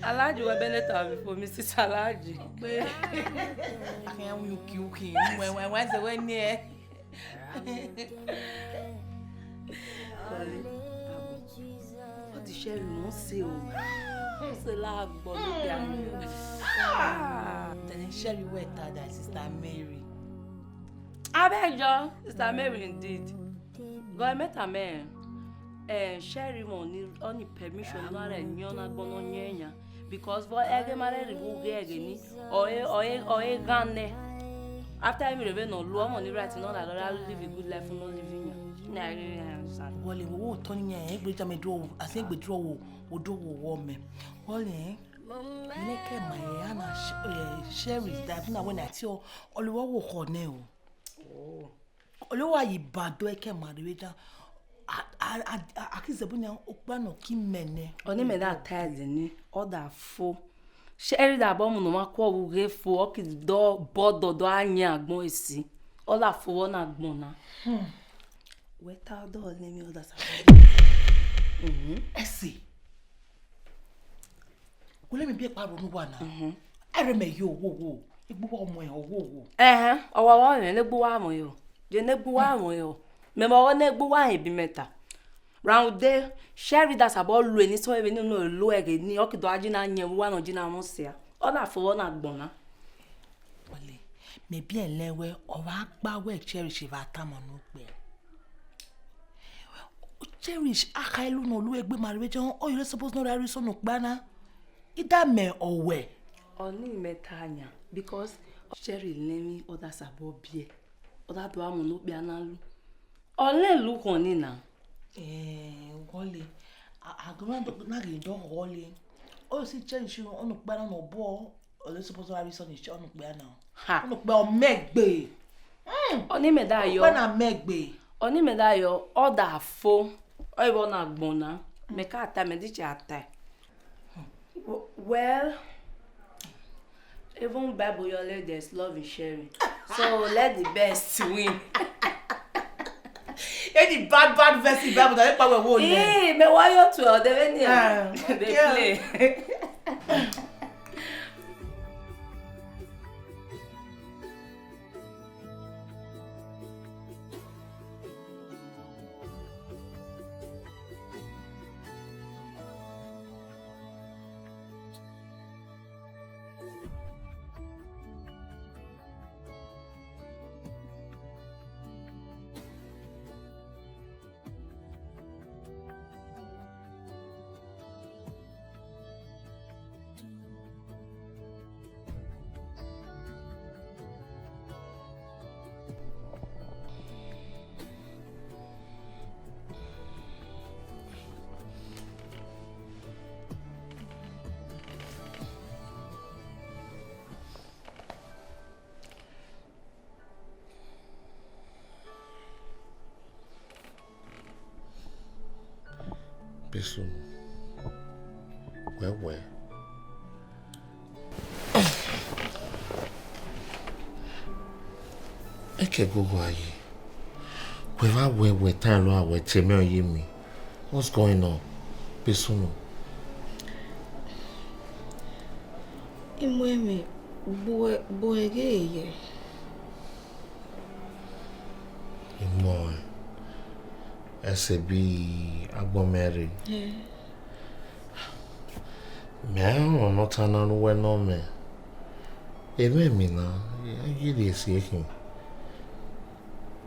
Alhaji, wẹ bẹnẹ ta before, Missus Alhaji. Akhian wi uki uki, wẹ, wẹ, wẹ, zẹ wẹ niẹ. Ọ di Sherry mẹ ọ sẹ o. Ọ sẹ la gbọ logbe anu. Ah, then Sherry wẹ ta that Sister Mary. Abeg, Sister Mary indeed. Gọ mẹ ta mẹ, eh, Sherry mẹ ọni, ọni permission na rẹ yan na gbọnọ yan yan. Because vbe ẹghe ma rẹ rhivwi ughe ẹghe ni, ọ e, ọ e, ọ e ghan nẹ. After emwi rre vbe ne ọ lu, ọmọ ni right ne ọ na live a good life, ne ọ live yan. Na I really understand. Wọle, wo wo tọ ni yan, egbe ja mẹ do, asi egbe do wo, wo do wo wo mẹ. Wọle, eh? Mẹ kẹ ma ye, ana sh-, eh, Sherry, that na when I tell, ọlẹ wo wo kho nẹ o. Oh. Ole wa yi bado ẹkẹ ma rre vbe dan. A, a, a, a, a ki zẹ bu nian, okpia nọ ki mẹ nẹ. Ọni mẹ da ta ẹzẹ ni, ọ da fo. Sherry da bọ mu ne ọ ma khuọ vbe ughe fo, ọ ki dọ bọ dọdọ a yan agbọn esi. Ọ da fo vbe ọna agbọn na. Hmm. Wẹ ta ọdọ ọ le emwi ọ da sa. Mhm. Ẹse. Wẹ le mẹ biẹ kpa ro ne uwa na. Mhm. Ẹre mẹ yo wo wo. Egbuwa ọmọ ẹn ọgho wo. Ẹhẹn, ọwa wa mwẹ ne gbuwa mwẹ yo. Je ne gbuwa mwẹ yo. Mẹ mọ ne gbuwa hin bi mẹ ta. Round day, Sherry da sabọ lue ni so eve ni no lue ghe ni, ọ ki do a ji na nyẹ vbe uwa nọ ji na mọ sia. Ọ na fo vbọ na gbọn na. Wale, mẹ biẹ lẹ wẹ, ọ vba gba wẹ Cherish vbe a tama ne okpia. Cherish, a kha lu nọ lu egbe ma rre vbe jọ, ọ yọ suppose nọ ra rhie iso ne okpia na. I da mẹ ọ wẹ. Ọni mẹ ta yan, because Sherry lẹ emwi, ọ da sabọ biẹ, ọ da do a mu ne okpia na lu. Ọ lẹ lu khọn ni na. Eh, Wale, a, a do na do, na ghi do Wale. Ọ si Cherish, ọ ne okpia na nọ bọ, ọ le suppose ra rhie iso ni Cherish, ọ ne okpia na. Ha. Ọ ne okpia ọ mẹ gbe. Mm. Ọni mẹ da yọ. Okpia na mẹ gbe. Ọni mẹ da yọ, ọ da fo, ọ i vbọ na gbọn na, mẹ ka ta, mẹ di che a ta. W-, well, even Bible yọ le, there's love in sharing. So let the best win. Any bad, bad verse in Bible, that you power won't. Eh, mẹ wa yọ tu ọ de vbe ni. Ah, they okay. Play. Peso. Wẹwẹ. Eke gogo aye. Wẹ vba wẹ wẹ tan lo a wẹ te mẹ ọ ye mi. What's going on? Peso no. Imuẹmwẹ, buẹ, buẹ ghe ye. Imọ, ẹse bi agbọn mẹ rre. Eh. Mẹ a rọnọ ta na ru wẹ nọ mẹ. Emẹ mi na, I really see him.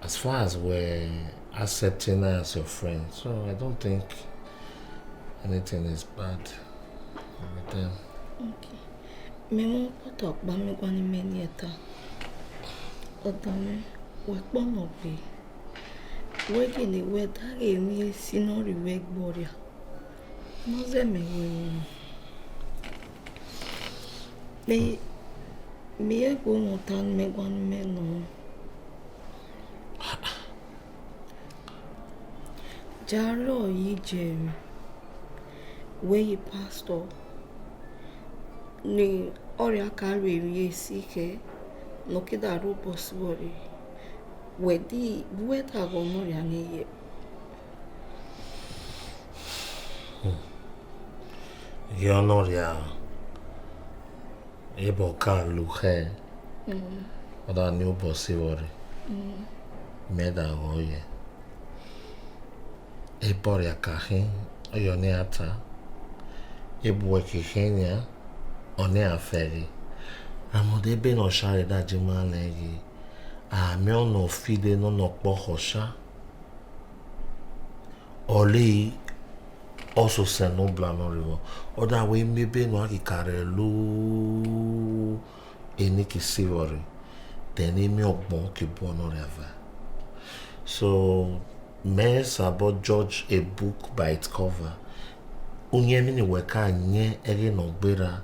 As far as we're accepting her as your friend, so I don't think anything is bad with them. Okay. Mẹ mọ kpọtọ ọkpa mẹ guan ne mẹ niẹn ta. Ọdọ mwẹ, wẹ kpọ nọ gbe. Wẹ gele wẹ da ghe emwi esi nọ rhie wẹ gbe ọria. Nọ zẹ mẹ wẹ emwi nọ. Mẹ, mẹ ye gbe unu ta ne mẹ guan ne mẹ nọ. Jarlọ yi je emwi, wẹ yi pastor, ne ọria ka ru emwi esi khẹ, ne ọ ke da rhie obọ sivbọ rre, wẹ di, wẹ da ghọ nọria ni ye. Hmm. Ye ọnọria, ebọ ka lu khẹ, mm, ọ da rhie obọ sivbọ rre, mm, mẹ da ghọ ye. Ebọ ọria ka khin, ọ yọ ne a ta. Ebuẹ ke khin nia, ọ ne a fẹghe. Rhunmwuda ebe ne ọshare da je ma lẹ ghe, a miẹn ọnọ fide ne ọ nọ kpọ khẹ ọsha. Ọ le, ọ sẹ Osanobua nọ rre vbọ. Ọ da wẹ imẹ ebe ne a ghi ka rre lo, eni ke sivbọ rre, then emiọgbọn ke bu ọnọria va. So, mẹ sabọ judge a book by its cover. Uyẹn emwi ne wẹ ka yẹn ẹghẹ ne ọ gberra,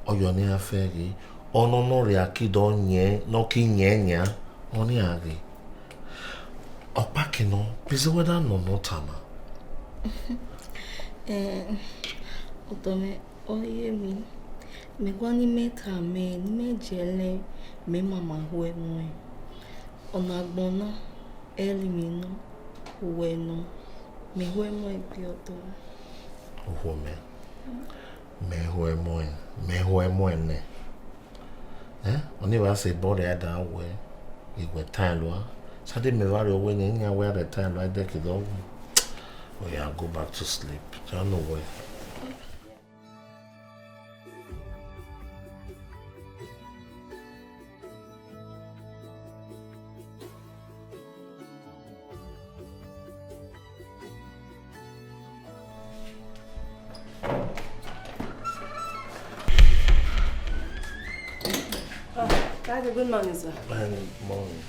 ọ yọ ne a fẹghe, ọnọnọ rria ki dọ yẹn, ne ọ ki yẹn yan, ọ ni a ghe. Ọkpa ke nọ, bẹzẹ wẹ da nọ ne ọ tama. Eh, ọdọ mwẹ, ọ ye emwi, mẹ guan ne mẹ ta mẹ, ne mẹ je lẹ, mẹ mama hu ẹmwẹ. Ọna agbọn na, ẹ re emwi nọ, hu ẹmwẹ nọ, mẹ hu ẹmwẹ gbe ọdọ mwẹ. Uhuo mẹ, mẹ hu ẹmwẹ, mẹ hu ẹmwẹ nẹ. Eh? Oni va se bore ada we, iwe time lua. Sade me va rio we ni nya we ada time lua de kido. Oh yeah, go back to sleep. Don't know where. Ah, Daddy, good morning, sir. Good morning.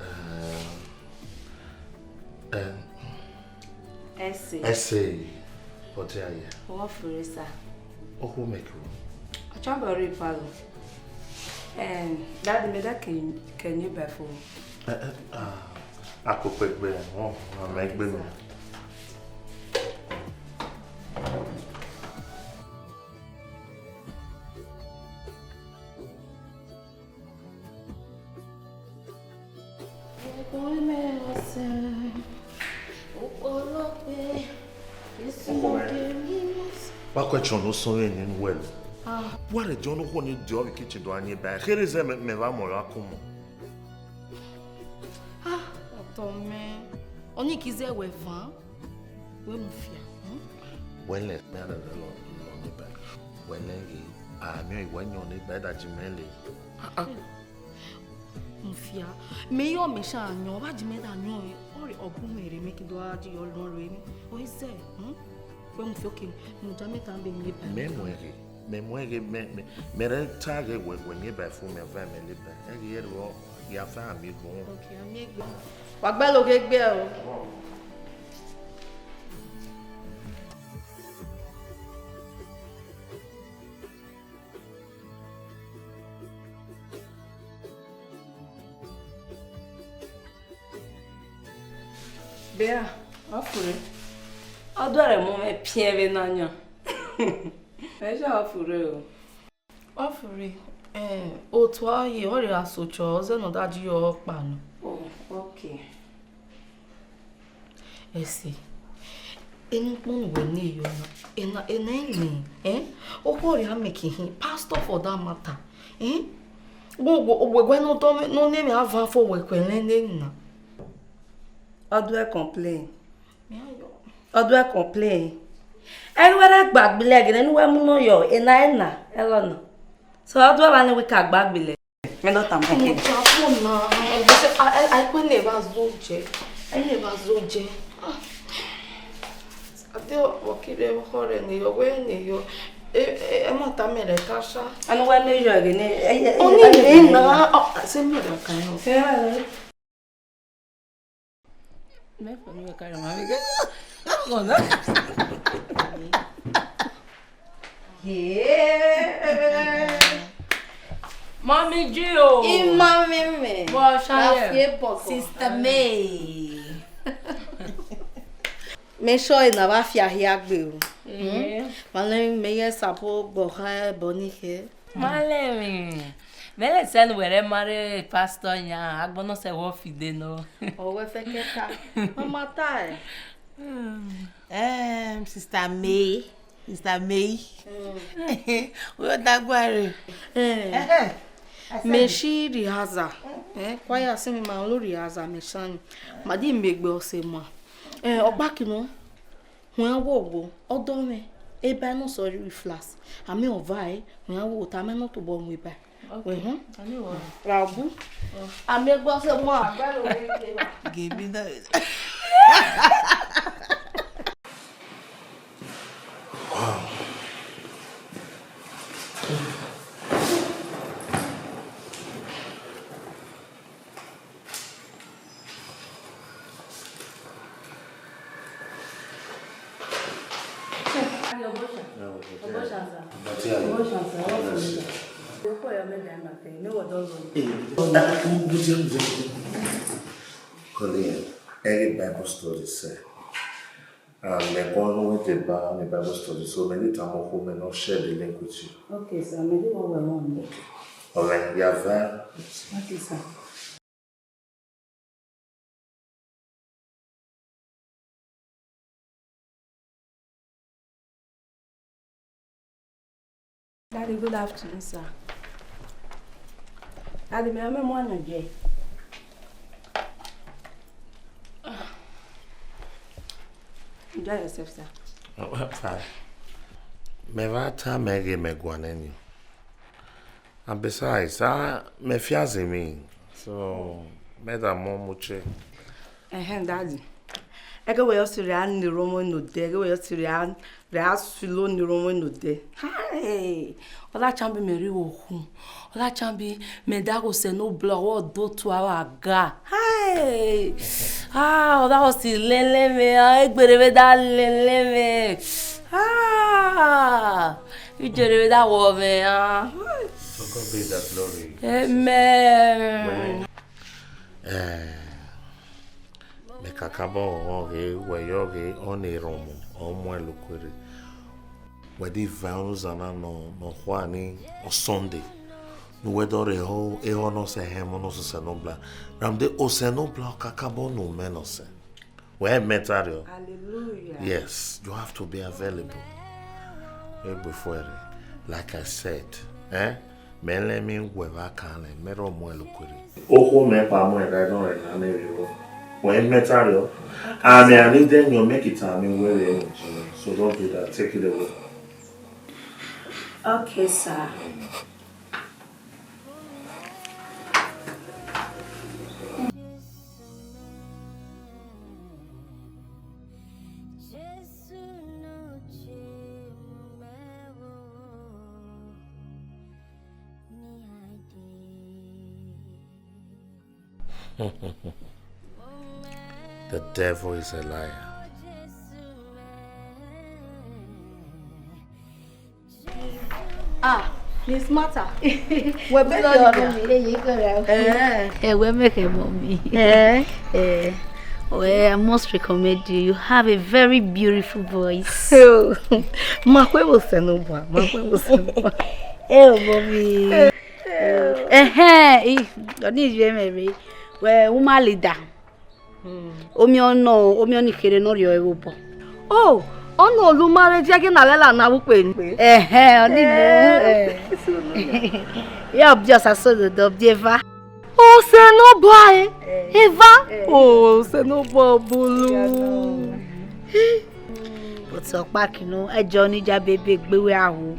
Um, um, Essay. Essay. What are you? What for, sir? Okwu meke o. Ọchọbọ rre ipalo. Em, Daddy, mẹ da ke, ke ni eba fo. Eh, eh, ah, akokpe gbe, oh, ah, mẹ gbe mi. Wa question no so yen nu wẹẹ. Ah. Wa rhe jọ ne okhuo ni diọ vbe kitchen do a yin eba. Kherhe zẹ mẹ, mẹ vba mọ ra kun mọ. Ah, ọtọ mẹ. Ọni ki zẹ wẹ van. Wẹ Mufia. Hmm? Wẹ lẹ, mẹ a lẹ lọ, lọ ni eba. Wẹ lẹ ghe, a miẹn wẹ yọn ni eba, da ji mẹ le. Ah, ah. Mufia, mẹ yọ mẹ sha yọn, vba ji mẹ da yọn, ọ rẹ ọbu mwẹ rre, mẹ ki do a ji yọ lọn rre ni. Ọ i zẹ, hmm? Wẹ Mufia, okay, mu ja mẹ ta be ni eba. Mẹ mu ẹghe, mẹ mu ẹghe, mẹ, mẹ, mẹ rẹ ta ghe wẹ, wẹ ni eba fu mẹ va mẹ le eba. Ẹghe yẹ rọ, ya fa ami gun. Okay, ami egbe. Wa gbe lo ghe gbe o. Bea, ọ fure. Ọ duẹrẹ mu mwẹ piẹn vbe na yan. Ẹ sha ọ fure o. Ọ fure, eh, otu a ye, ọ rhe a so chọ, ọ zẹ ne ọ da ji yọ kpa nọ. Oh, okay. Ẹse, enu kpọnu wẹ ne yọ na, ena, ena eni, eh? Okhuo rhia mẹ ke hin, pastor for that matter, eh? Wo, wo, wo, wẹ ne ọ dọ mwẹ, ne ọ ne mwẹ avan fo wẹ khuẹ lẹ ne na. Ọ duẹ complain. Mẹ a yọ. Ọ duẹ complain. Ẹghe wẹ rẹ gbagbe lẹ, gele ne uwẹ mu nọ yọ, ena ena, ẹlọ nọ. So, ọ duẹ wa ne wẹ ka gbagbe lẹ. Mẹ dọ tama ẹkẹ. Ọmọ ọmọ na, ẹgbẹ sẹ, a, a, a, ẹkpẹ ne va zo jẹ. Ẹkpẹ ne va zo jẹ. Ah. Ade ọkire ọkọ rẹ ne yọ, wẹ ne yọ. E, e, ẹ ma ta mẹ rẹ ka sha. Anu wẹ ne yọ ẹgẹ ne, ẹ, ẹ, ẹ, ọni ẹ, ne ẹ, na, ọ, se mẹ rẹ ka yọ. Ẹ, ẹ. Mẹ fọ ni wẹ ka rẹ ma mi gẹ. Mọ na. Yeah. Mommy G o. Imami mi. Bọ ṣayẹ. Lafie bọbọ. Sister May. Make sure na va fia hia gbe o. Eh. Hmm? Male me ye sapo gbo ha boni he. Malemi, mẹ lẹ sẹ ne uwẹ rẹ ma rre pastor yan, agbọn nọ sẹ wẹ ọ fide nọ. Ọ wẹ fẹ kẹta. Mama ta ẹ. Em, Sister May, Sister May. Mm. Uyo dagba re. Eh. Eh, eh. Mẹ shi rehearsal. Eh, kwa ya si mi ma lo rehearsal mẹ sani. Ma di mi gbe ọse ma. Eh, ọgba kinu. Huan wo wo, ọdọ mwẹ, eba nọ sọ ri flas. Amẹ ọva ẹ, huan wo ta mẹ nọ tobọ mu eba. Okay. Wẹ họn. Ani wo. Ra bu. Oh. Amẹ gbọ se mọ. Agbẹlo we ke ba. Gẹbi na. Wow. Colin, every Bible study say, and mẹ guan ne wẹ deba on the Bible study, so mẹ ni tama okhuo mẹ nọ share the link with you. Okay, sir. Mẹ ni wẹ wẹ wọn. Okay. Ọ mẹ ya va. Okay, sir. Daddy, good afternoon, sir. Adi mẹ, mẹ mu anu ye. Enjoy yourself, sir. Oh, fine. Mẹ vba ta mẹ ghe mẹ guan nẹ ni. And besides, ah, mẹ fiazi mi. So, mẹ da mọ mu che. Ẹhẹn, Daddy. Ẹgẹ wẹ yọ si rria ne erọmọ nodẹ, ẹgẹ wẹ yọ si rria, rria sulo ne erọmọ nodẹ. Hai! Ọ da chian be mẹ rri vbe okhu. Ọ da chian be mẹ da ghe Osanobua, ọ do tua vbe aga. Hai! Ah, ọ da ọ si lele mwẹ, ah, egbe rre vbe da lele mwẹ. Ah! Ije rre vbe da wọ mwẹ, ah. To God be the glory. Amen. Well, eh, mẹ kakabọ ghọghọ ghe, wẹ yọ ghe, ọ na erọmọ, ọ muẹn la ukuerre. Wẹ di va ọnuzan na nọ, nọ khua ni ọ Sunday. Ne uwẹ dọ rre ehọ, ehọ nọ sẹ hẹ emọ nọ sẹ Osanobua. Ramde Osanobua ọ kakabọ nu mẹ nọ sẹ. Wẹ mẹ ta rriọ. Hallelujah. Yes, you have to be available. Egbe fuẹrre, like I said, eh? Mẹ lẹ emwi wẹ vbe akan nẹ, mẹ rọ muẹn la ukuerre. Okhuo mẹ kpa muẹn da nọ rẹ na nẹ vbe vbọ. Wẹ mẹ ta rriọ. Amẹ a need you, make it tami wẹ vbe. So don't do that. Take it away. Okay, sir. The devil is a liar. Ah, Miss Martha. Wẹ be Lord, yọ mi, eye kọra. Eh. Eh, wẹ mẹ khẹ, mommy. Eh. Eh. Well, I must recommend you. You have a very beautiful voice. Oh, ma khue vbe Osanobua, ma khue vbe Osanobua. Eh, mommy. Eh, eh, i, ọni je mẹ rre. Well, woman leader. Omiọn nọ, omiọn ni kherhe ne ọ rhie ọre vbe obọ. Oh, ọ nọ lu ma rre, je ẹghẹ ne a lẹ la na vbe ukpe ni. Ẹhẹn, ọni nọ. Eh, eh. Ya obọ Osasodo, obọ eva. Osanobua e, eh, eva. Eh. Osanobua obolu. But ọkpa kinu, ẹjọ ni ja bebe gbe wẹ aho.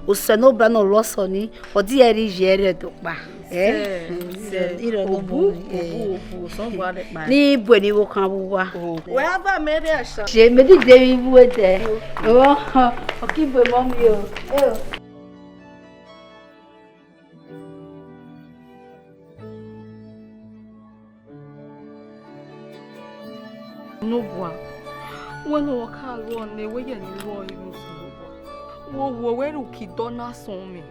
Osanobua ne ọ rre ọsọ ni, ọ di ẹre iye ẹre do kpa. Eh? Sẹ, sẹ. Irọ nọ obu, mọ, eh, obu, obu, Osanobua rẹ kpa. Ni bu eni vbe okhan vbe uwa. Oh. Wẹ a va mẹ rre ẹsan. Ṣe mẹ dide vbe ibu ẹdẹ. Oh, ọ ki bu emọ mi o. Eh o. Osanobua, wẹ ne ọ ka ruọ nẹ, wẹ yẹ ne I ruọ iru Osanobua. Wo wo wẹ ru ki dọ na sọn mwẹ.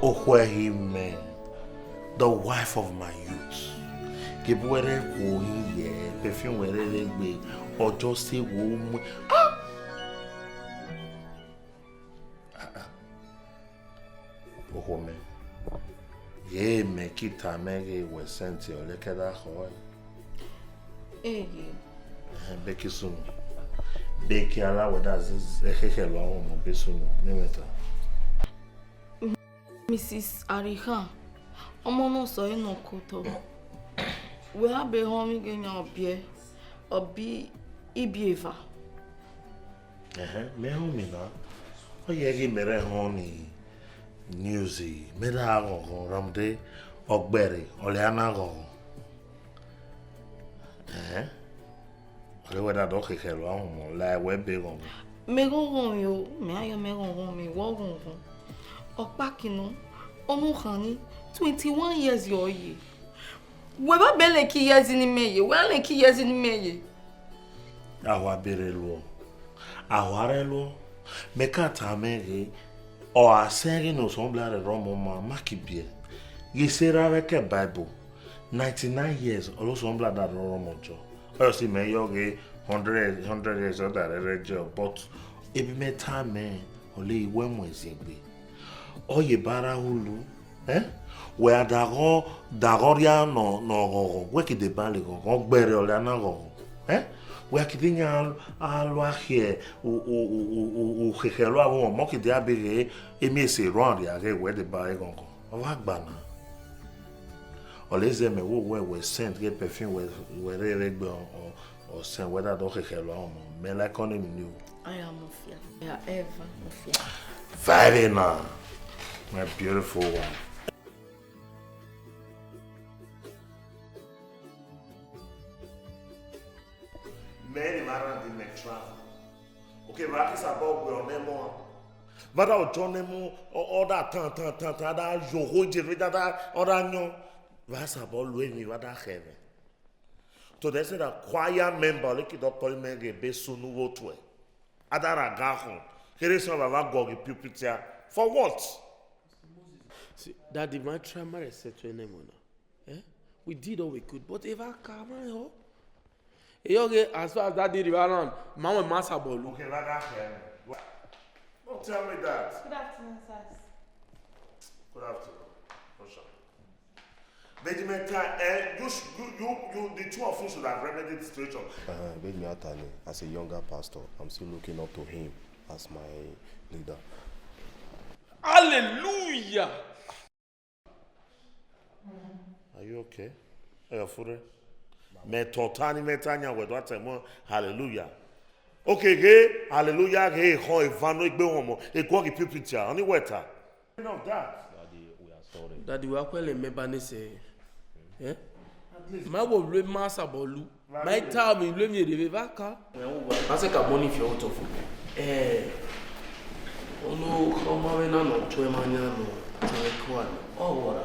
Okhuo ẹhi mẹ, the wife of my youth. Gie bu wẹ rre khuo hin ye, perfume wẹ rre rre gbe, ọ just say wo mu. Ah! Ah, ah. Okhuo mẹ. Ye mẹ ki tama ghe wẹ sent ọ leke da khọe. Eye. Ẹhẹn, beki sunu. Beki a la wẹ da ze, ze, ekhekhe lua wan mọ be sunu. Ne mẹ ta. Missus Arikhan, ọmọ nọ sẹ ọre nọ kotọ. Wẹ a be họn mwẹ ighẹ yan ọ biẹ, ọ bi ibieva. Ẹhẹn, mẹ họn mi na. Ọ ye ghi mẹ rẹ họn ni news, mẹ da ghọghọ, rhunmwuda ọ gberre, ọ lẹ a na ghọghọ. Ẹhẹn. Ọ rre wẹ da dọ khekhe lua wan mọ, la wẹ be ghọghọ. Mẹ ghọghọ mwẹ o, mẹ a yọ mẹ ghọghọ mwẹ, wẹ ọ ghọghọ. Ọkpa kinu, ọ nọ khan ni twenty-one years yọ ye. Wẹ ba be leke years ni mẹ ye, wẹ leke years ni mẹ ye. Ahua bere luọ, ahua rre luọ, Mẹ ka tama ghe, ọ gha sẹ ghe ne Osanobila rre ọmọ ma, ma ki biẹ. Ghe sẹ erha vbe ke Bible, ninety-nine years, ọre Osanobila da rre ọmọ jọ. Ọ si mẹ yọ ghe hundred, hundred years, ọ da rre jọ, but ebi mẹ tama, ọ le wẹ mu ẹzin egbe. Ọ ye bara ulu, eh? Wẹ a daghọ, daghọ ria nọ, nọ ghọghọ, wẹ ki deba le ghọghọ, ọ gberre ọ ria na ghọghọ, eh? Wẹ a ki de yan a lua khiẹ u, u, u, u, u, u, khekhe lua vbe ọmọ, ọ ki de a be ghe, emi ese rua ria ghe wẹ deba le ghọghọ. Ọ wa gba na. Ọ le zẹ mẹ wo wẹ, wẹ scent ghe perfume wẹ, wẹ rre vbe egbe ọ, ọ, ọ sẹ wẹ da dọ khekhe lua ọmọ. Mẹ like ọni ni o. Aya mafia. Aya Eva mafia. Very nice. My beautiful one. Mẹ ni mara di mẹ travel. Okay, va ki sabọ gbe ọnẹ mọ. Va da ọjọ nẹ mọ, ọ, ọ da tan, tan, tan, tan, da yo ho je ve da, da, ọ da yọn. Va sabọ lu emwi, va da khẹ mwẹ. To the extent that choir member, like the doctor, mẹ ghe be sunu wo tuẹ. A da ra ga khọn. Kherhe sẹ ọ va va guọghọ pulpit ya. For what? See, Daddy, ma try ma rẹn sẹtin ẹnẹ mọ na. Eh? We did all we could, but eva ka ma ho. Eyọ ghe, as far as Daddy rri around, ma wẹ ma sabọ lu. Okay, va da khẹ mwẹ. Don't tell me that. Good afternoon, sir. Good afternoon. What's up? Benjamin, uh, you, sh- you, you, you, the two of you should have remedied the situation. Uh, Benjamin Atani, as a younger pastor, I'm still looking up to him as my leader. Hallelujah! Are you okay? Are you free? Mẹ tọ ọta ni mẹ ta yan wẹ do a tẹ mọ hallelujah. Okay, ghe hallelujah ghe ekhọn evan no egbe wọn mọ, eguọghọ pulpit ya, ọni wẹ ta. Of that. Daddy, we are sorry. Daddy, wa kuẹ le mẹ ba ne sẹ. Eh? At least. Ma wo lu ma sabọ lu. Ma ta mi lu mi ere va ka. Ma se ka bọ ni fi otọ fo. Eh. Ono khọ ma vbe na nọ tuẹ ma yan nọ, tuẹ kua nọ. Ọ wọra.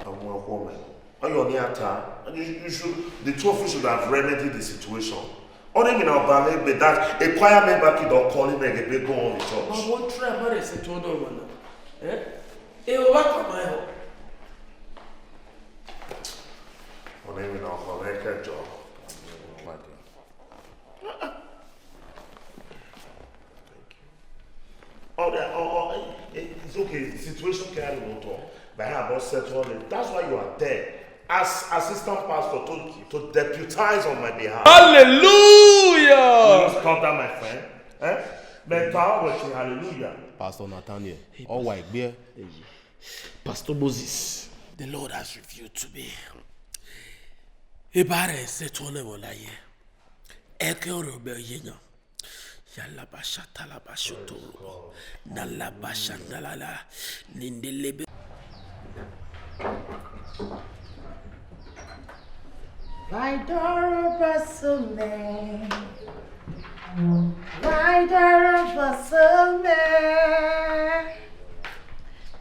Ọmọ ọkọ mẹ. Ọyọ ni ata. You, you should, the two of you should have remedied the situation. Only me now, but that a choir member kid or calling me a big go on with church. But what try about it? Say to another one. Eh? Eh, what come I hope? Only me now, but make a job. Oh, yeah, oh, oh, eh, eh, it's okay. The situation can be talk. But how about settling? That's why you are there as assistant pastor to, to deputize on my behalf. Hallelujah! You stop that, my friend. Eh? But power working, hallelujah. Pastor Nathaniel, hey, ọ wa egbe. Pastor Moses, the Lord has revealed to me. Ebare se tole wolaye. Eke oro be yeyan. Yalabasha talabasho toro. Nalabasha nalala. Nindelebe. Vai doro basome. Vai doro basome.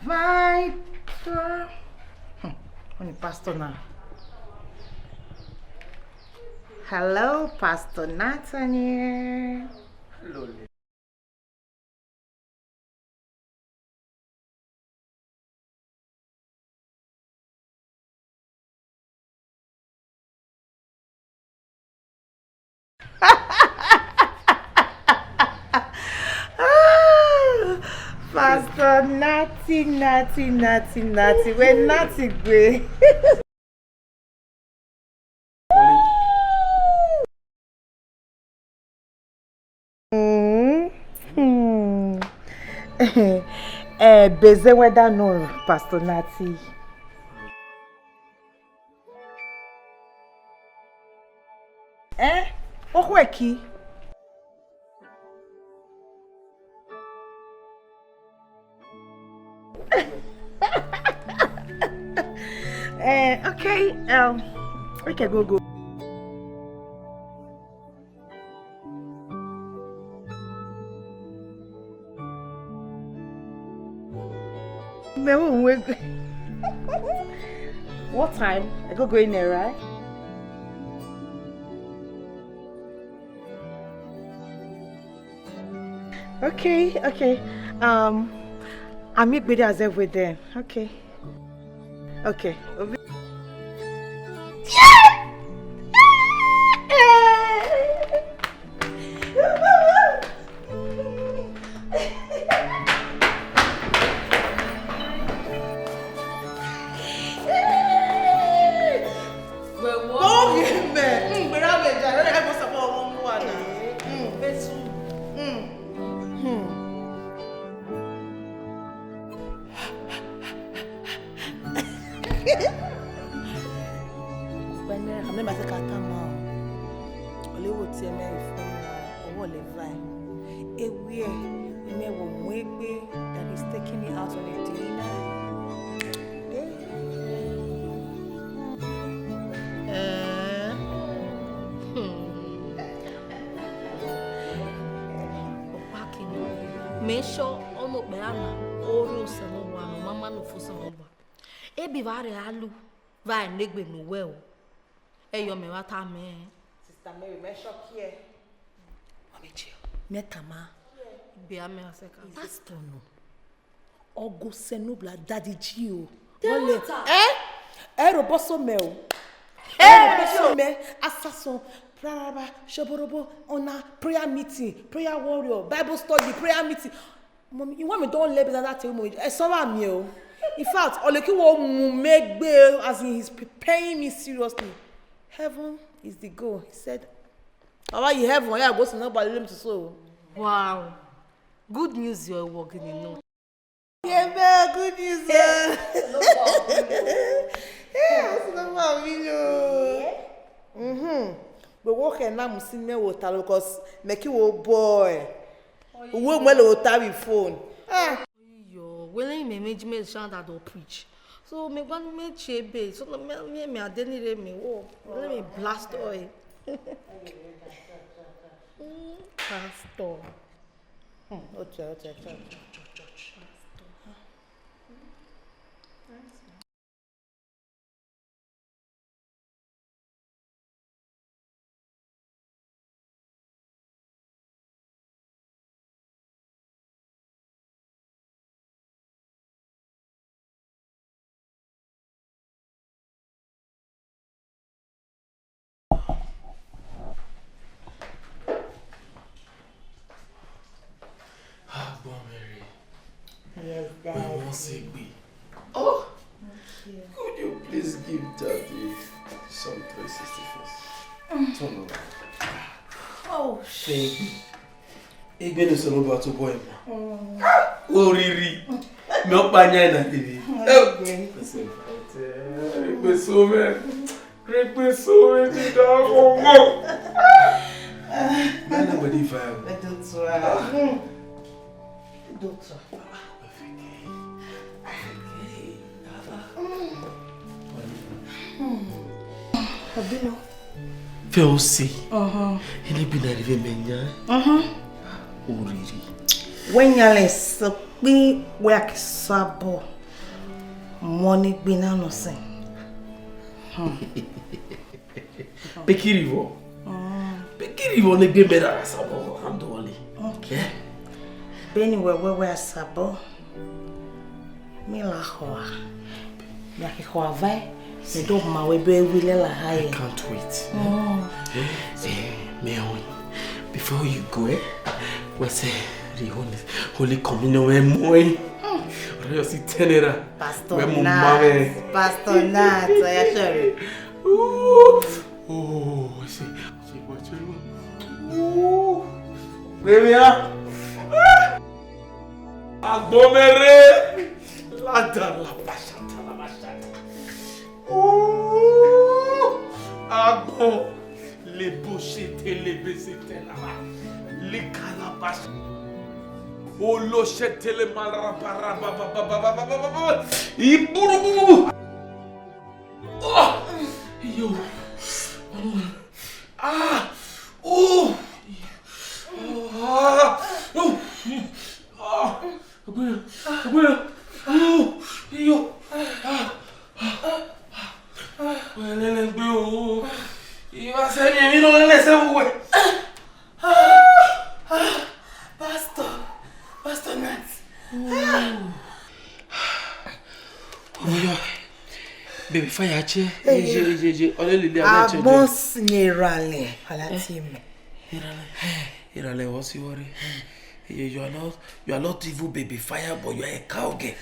Vai doro. Hmm. Only pastor now. Hello, Pastor Nathaniel. Hello. Ah, Pastor Natty, Natty, Natty, Natty. Where Natty gbe? Mm, hmm. Eh, beze weda no, Pastor Natty. Eh, okhue ki? Eh, okay, um, we can go, go. Me, we, we, what time? I go, go in there, right? Okay, okay. Um, I'm going to with them. Okay. Okay. Ukpẹnẹ, amẹ ma sẹ ka tama o. Ọlẹ wo tie mẹ fo, ọwọ lẹ va. Ewie, mẹ wo mu egbe that is taking me out on a dinner. Eh. Eh. Hmm. Ọkpa kini, mẹ sure ọnọ okpẹa na, ọ rre Osanobua, ne ọ ma ma nọ fo Osanobua. Ebi vba rre a lu, vbe a negbe ne uwẹ o. Ẹyọ mẹ vba tama ẹn. Sister Mary, mẹ sure kiẹ. Mami Gio, mẹ tama. Gbe a mẹ asẹ ka. Pastor nọ. Ọ ghe Osanobua Daddy Gio. Wọle. Eh? Ẹ robọ so mẹ o. Ẹ robọ so mẹ. Asason, praraba, shoborobo, ọna, prayer meeting, prayer warrior, Bible study, prayer meeting. Mommy, you want me don't let me that tell me. Ẹ sọ wa mi o. In fact, Oleki wo mu me gbe, as in, he's preparing me seriously. Heaven is the goal. He said, "Baba, you heaven, yeah, go to nobody, let me to so." Wow. Good news, you're working in no. Yeah, man, good news. Eh. Yeah, that's not my video. Mm-hmm. But what can I see me with, because make you a boy. Uwe mwelo otavi phone. Ah. Yo, wele me me me sound that don't preach. So me gwan me chebe. So me me me adeni re me wo. Let me blast oil. Mm, pastor. Hmm, okay, okay, okay. Agbọn mwẹ rre. Yes, guys. Wẹ wan sẹ egbe. Oh, could you please give Daddy some three sixty first? Turn around. Oh, thank you. Egbe ne Osanobua tobọ ima. Mm. Oriri. Mẹ ọkpa yan na dede. Okay. Egbe so mẹ. Egbe so mẹ ti da ọmọ. Mẹ na wẹ di fa o. Ẹ dọkita. Dọkita. Abino. Fẹ ọ sẹ. Uh-huh. Ene bi na rre vbe mẹ yan. Uh-huh. Oriri. Wẹ yan lẹ sọ kpi wẹ a ke sabọ mu ọni gbe na nọ sẹ. Hmm. Bekiri vọ? Mm. Bekiri vọ ne gbe mẹ ra sabọ handle ọni? Okay. Eh? Beni wẹ wẹ wẹ a sabọ. Mi la khua. Mi a ke khua vae. Mi do ma wẹ be wi lẹ la ha ye. I can't wait. Mm. Eh, eh, me on. Before you go, eh? Wẹ sẹ the Holy, Holy Communion wẹ mu, eh? Mm. Ọrẹ yọ si ten naira. Pastor Nat. Pastor Nat, I assure you. Ooh. Oh, I see. Ooh. Baby, ah. Agbomere. Lada la bashata la bashata. Ooh. Agbon. Le boshete le besete la ba. Le kalabash. Oloshete le maraba raba ba ba ba. Iburu. Oh! Yo! Ah! Oh! Ah! Oh! Ah! Agbẹrẹ! Agbẹrẹ! Oh! Yo! Ah! Wẹ lẹlẹ gbe o. Ìwà sẹ́ni èmi náà lẹ́lẹ̀ sẹ́wọ̀n wẹ̀. Ah! Ah! Pastor. Baby Fire che. Hey, ye, ye, ye. Ole lili, ole che. Agbon si ni erale. Ala ti me. Erale. Erale, what's your worry? You, you are not, you are not even Baby Fire, but you are a cowgirl.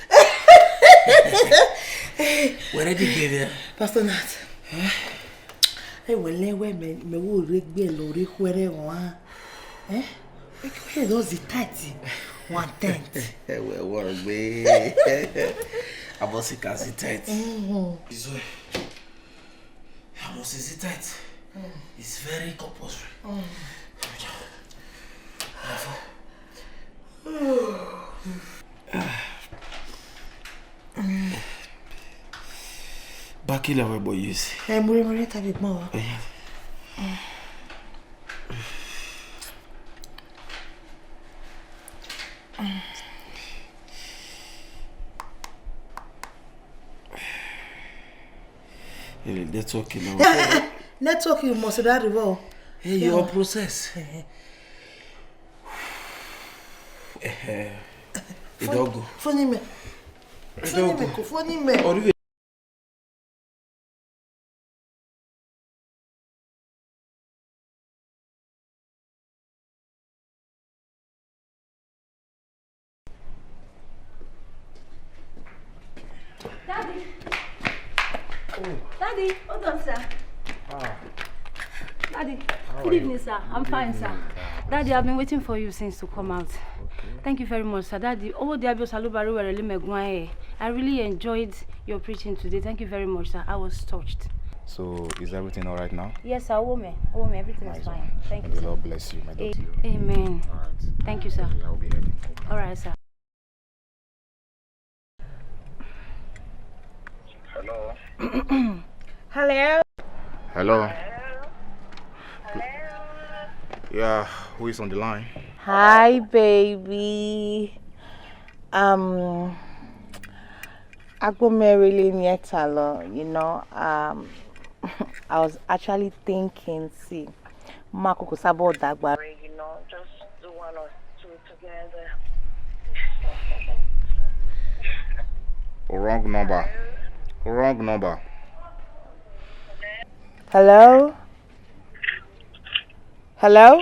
Where did you get there? Pastor Nat. Eh? Hey, well, where me, me wo regbe lori khuere wa. Eh? Make your head all the tight. One tenth. Well, what me? I must see can see tight. Mm-hmm. It's, uh, I must see tight. Mm. It's very compulsory. Mm. Bakila we boy use. Eh, muri muri tabi mo. Yeah. Ele network now. Network you must that river. Hey, your process. Eh, eh. Idogo. Phone me. Phone me. Phone me. Daddy. Oh. Daddy, hold on, sir. Ah. Daddy, good evening, sir. I'm fine, sir. Daddy, I've been waiting for you since to come out. Okay. Thank you very much, sir. Daddy, oh, the Abio Salubari were really megwae. I really enjoyed your preaching today. Thank you very much, sir. I was touched. So, is everything all right now? Yes, sir. Owome. Owome, everything is fine. Thank you, sir. May the Lord bless you, my daughter. Amen. All right. Thank you, sir. Yeah, I'll be heading home. All right, sir. Hello. Hello. Hello. Yeah, who is on the line? Hi, baby. Um, Agbomere Linietalo, you know, um, I was actually thinking, see, Makuku Sabo Dagba. You know, just do one or two together. Wrong number. Wrong number. Hello? Hello?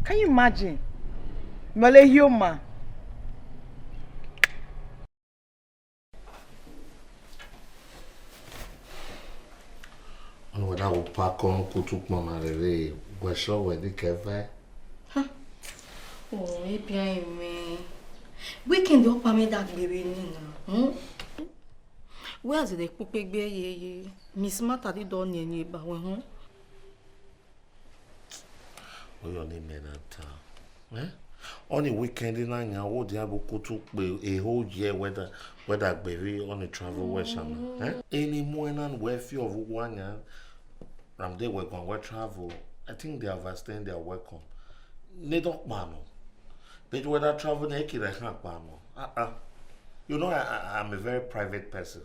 Can you imagine? Mele hioma. Whether we pack on kutu kpon na rere, we sure we di keve. Oh, ebi ayi me. Weekend ọkpa mẹ dagbe vbene na. Hmm? Wẹ a zẹdẹ kpokpegbe ye ye. Miss Martha di dọ niẹn ye ba wẹ họn. Oyọ ne mẹ na ta. Eh? On the weekend na yan wo dia bo kutu kpe a whole year whether whether gbe vbe on the travel west na. Eh? Any more na we feel of wa yan. Ramde we go we travel. I think they have extended their welcome. Ne don't kpa no. But whether travel na ki re han kpa no. Uh-uh. You know, I, I, I'm a very private person.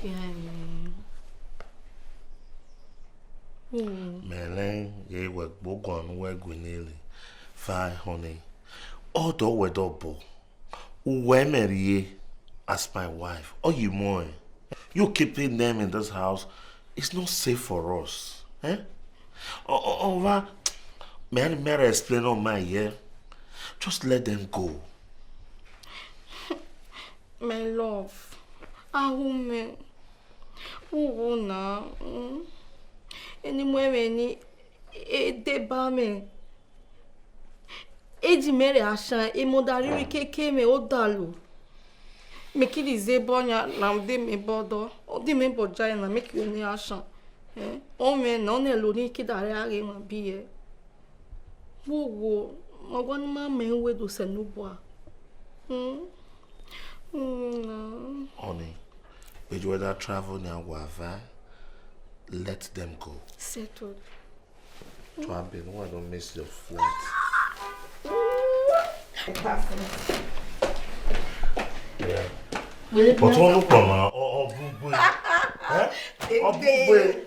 Yeah, man. Hmm. Mele ye we gbogan we gunele. Fine, honey. Odo we do bo. Uwe mẹ rhie as my wife. Or you more. You keeping them in this house is not safe for us. Eh? O- o- Ova, may I may I explain on my, yeah? Just let them go. My love, ahume, uhu na, mm. Eni mu emeni, ede ba me. Eji mẹ rẹ ashan, emọ da rhirhi keke mwẹ odalo. Mẹ kiri zẹ bọ yan, na de mẹ bọ dọ. Ọ de mẹ bọ ja na, mẹ kiri ne ashan. Eh, ọ mwẹ na, ọ nẹ lori ke da rẹ aghe mwa bi yẹ. Wo wo, ma gua ni ma mẹ uwe do sẹ nobua. Hmm. Hmm. Honey, but you whether travel now, whatever, let them go. Settled. Try be no, I don't miss your flight. Yeah. But one look on my, oh, oh, good, good. Egbe.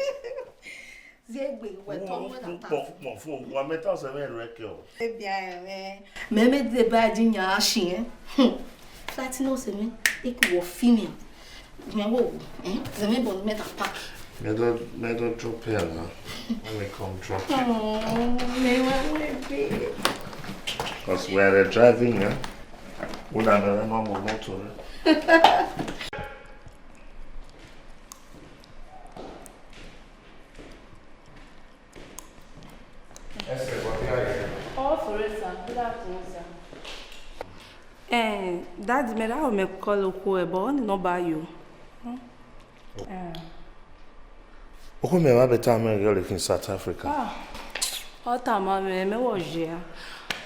Ziegbe, wẹ tọ wẹ na ta. Ukpọn, ukpọn, ukpọn, wa mẹ ta sẹ mẹ rẹ kẹ o. Ebi a mẹ. Mẹ mẹ de ba di yan a shin. Platinum sẹ mẹ, e ku wọ fi mẹ. Mẹ wo, eh? Sẹ mẹ bọ ni mẹ ta pack. Mẹ do, mẹ do drop here now. Let me come drop you. Oh, mẹ wa wẹ be. 'Cause we are driving, eh? Una na na mo motor. Ọ fure sa, good afternoon, sir. Eh, Daddy, mẹ ra ho mẹ call okhuo ẹbọ, ọ ni nọmba yo. Eh. Okhuo mẹ mwa bẹta mẹ ghe ọ lekhin South Africa. Ah, ọ tama mwẹ, mẹ wọ ye a.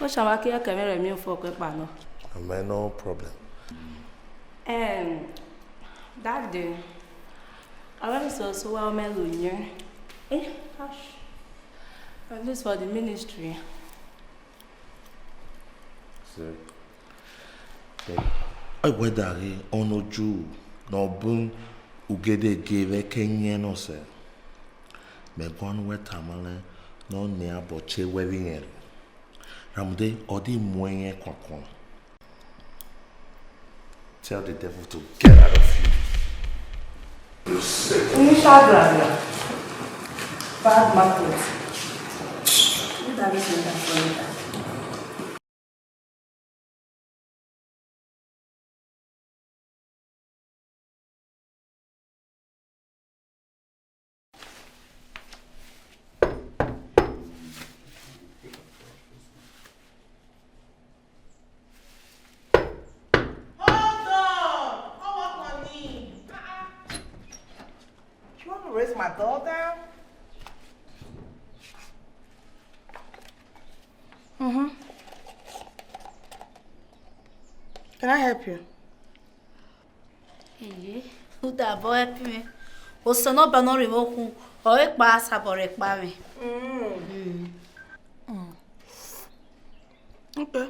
Oshama kiẹ kẹ mwẹ rẹ miẹn fo kẹ kpa nọ. Amen, no problem. Em, Daddy, I want to so well me lo yen. Eh, gosh. And this for the ministry. So, eh, I whether he ono Jew no bun ugede gave ke nyen no se. Mẹ guan wẹ tama lẹ ne ọ nia bọ che wẹ vbe iyẹn re. Ramude, ọ di mu ẹyẹn kuan kuan. Tell the devil to get out of you. You sick. Initial graduate. Bad market. Who that is in that for you? Hold on! Come work on me. Uh-uh. You want to raise my daughter? Mm-hmm. Can I help you? Eye, u da bọ help me. Osanobua nọ rhie mwẹ okhu, ọ i kpa sabọ rre kpa mwẹ. Mm. Mm. Okay.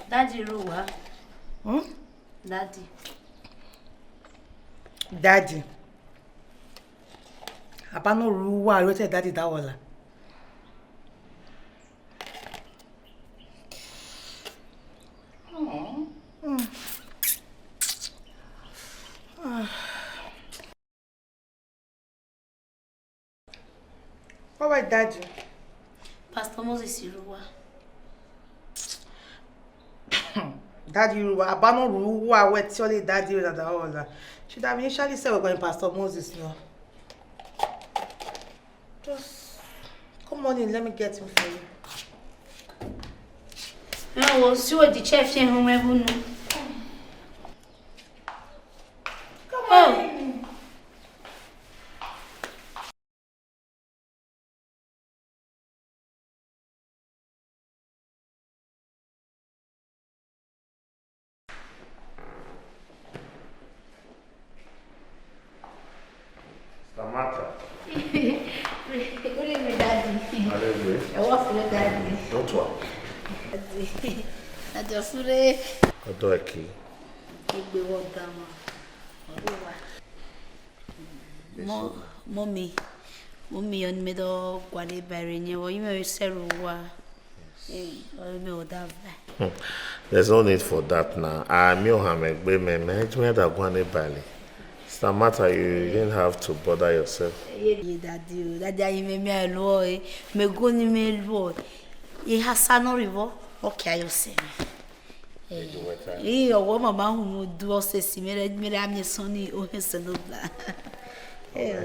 Daddy ru uwa. Hmm? Daddy. Daddy. Aba nọ ru uwa, ru te daddy da wala. Hmm. Hmm. Ah. What about daddy? Pastor Moses Iruwa. Daddy Iruwa, aba nọ ru uwa, wẹ te ọ le daddy wẹ dada ọla. Should have initially said we're going Pastor Moses now. Just come on in, let me get him for you. Ẹ wo, si wo di chef yẹn hun mẹ bunu. Come on in. Stamata. Good evening, Daddy. Hallelujah. Ẹ wọ fure, Daddy. Don't worry. Daddy. Daddy, ọ fure. Ọdọ ẹ kì. Egbe wọ dama. Ọdọ wa. Mo, mommy, mommy, ọ ni mẹ do gualọ ba ẹre yẹn, vbe ọ yi mwẹ vbe sẹ ẹre uwa. Eh, ọ yi mwẹ ọdavẹ. Hmm. There's no need for that now. A miẹn ohan mẹ gbe mẹ, mẹ i ju mwẹ da guan eba le. Stamata, you didn't have to bother yourself. Ye, ye, daddy o, daddy, ayi mwẹ mia luọ e, mẹ go ni mẹ luọ e. Eha sa nọ rre vbọ, ọ kia yọ sẹ mwẹ. Eh, ọwọ mama hu mu du ọsẹ si mẹ rẹ, mẹ rẹ a miẹn sọn ni ohẹn sẹ nọ bla. Eh,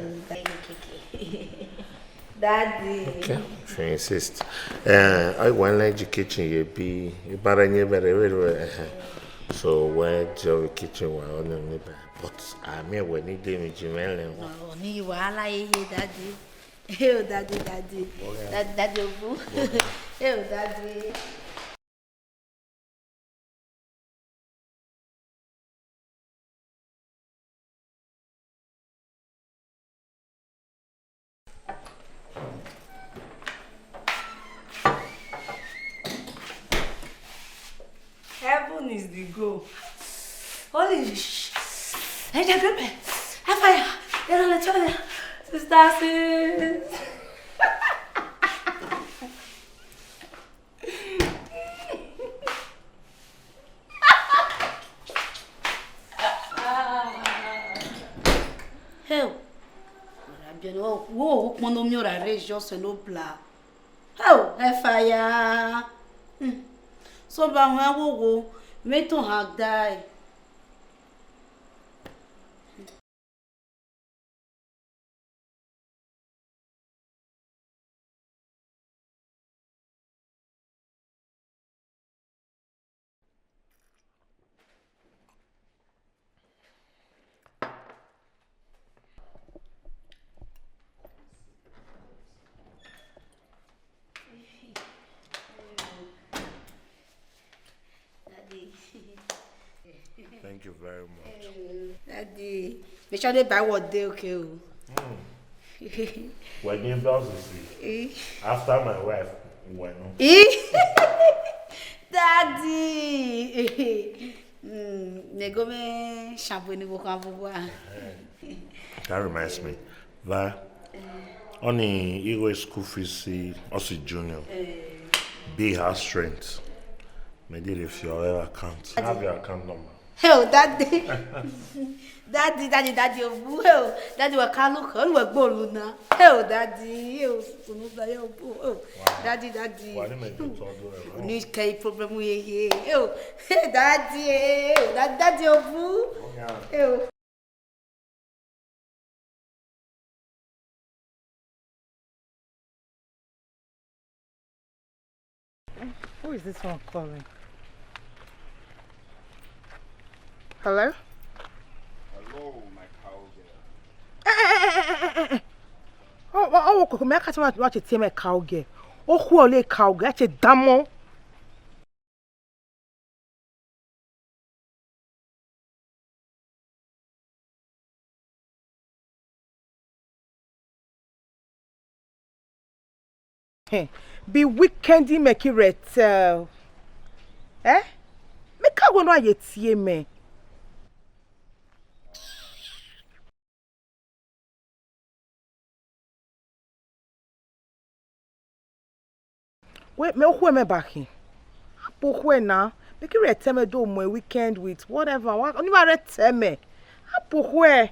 daddy. Okay, if you insist. Eh, I want like the kitchen ye be, ibara nye bere, bere, bere, eh. So where the kitchen wa on the neighbor. But I mean, when he did me, Jimmy, Ọ ni wahala ye ye, daddy. Eh, o daddy, daddy. Daddy, daddy, obu. Eh, o daddy. Heaven is the Holy sh-, hey, Jacob, have fire. Sister, sis. Hell. Wo, wo, wo, kpon no mi ora re jo se no bla. Hell, e fire. Hmm. So ba wan wo wo, me to hang die. Daddy. Thank you very much. Daddy, make sure they buy what they okay o. Hmm. Wedding blouse is Eh, after my wife. Well, no. Eh? Daddy. Mm, me go me shampoo ni wo kan buwa. That reminds me. Va, oni igho school fees, osi junior. Be her strength. Me did if your account. Have your account number. Hell, daddy. Daddy, daddy, daddy, oh, hell, daddy, wa kalu, hell, wa gbolu na. Hell, daddy, hell, sunu ba yo, oh, daddy, daddy. Wa ni me do to do e. Ni ke problem ye ye. Hell, hey, daddy, hell, daddy, daddy, oh, hell. Who is this one calling? Hello? Hello, my cowgirl. Eh, eh, eh, eh, eh, eh. Oh, oh, oh, oh, me, I can't watch it, my cowgirl. Oh, who are you, cowgirl? That's a damn. Be wicked, make it red. Eh? Make I go no aye tie me. Wait, me okhue me back in. Apokhue na. Make you tell me do my weekend with whatever. Wa- Oni ma re tell me. Apokhue.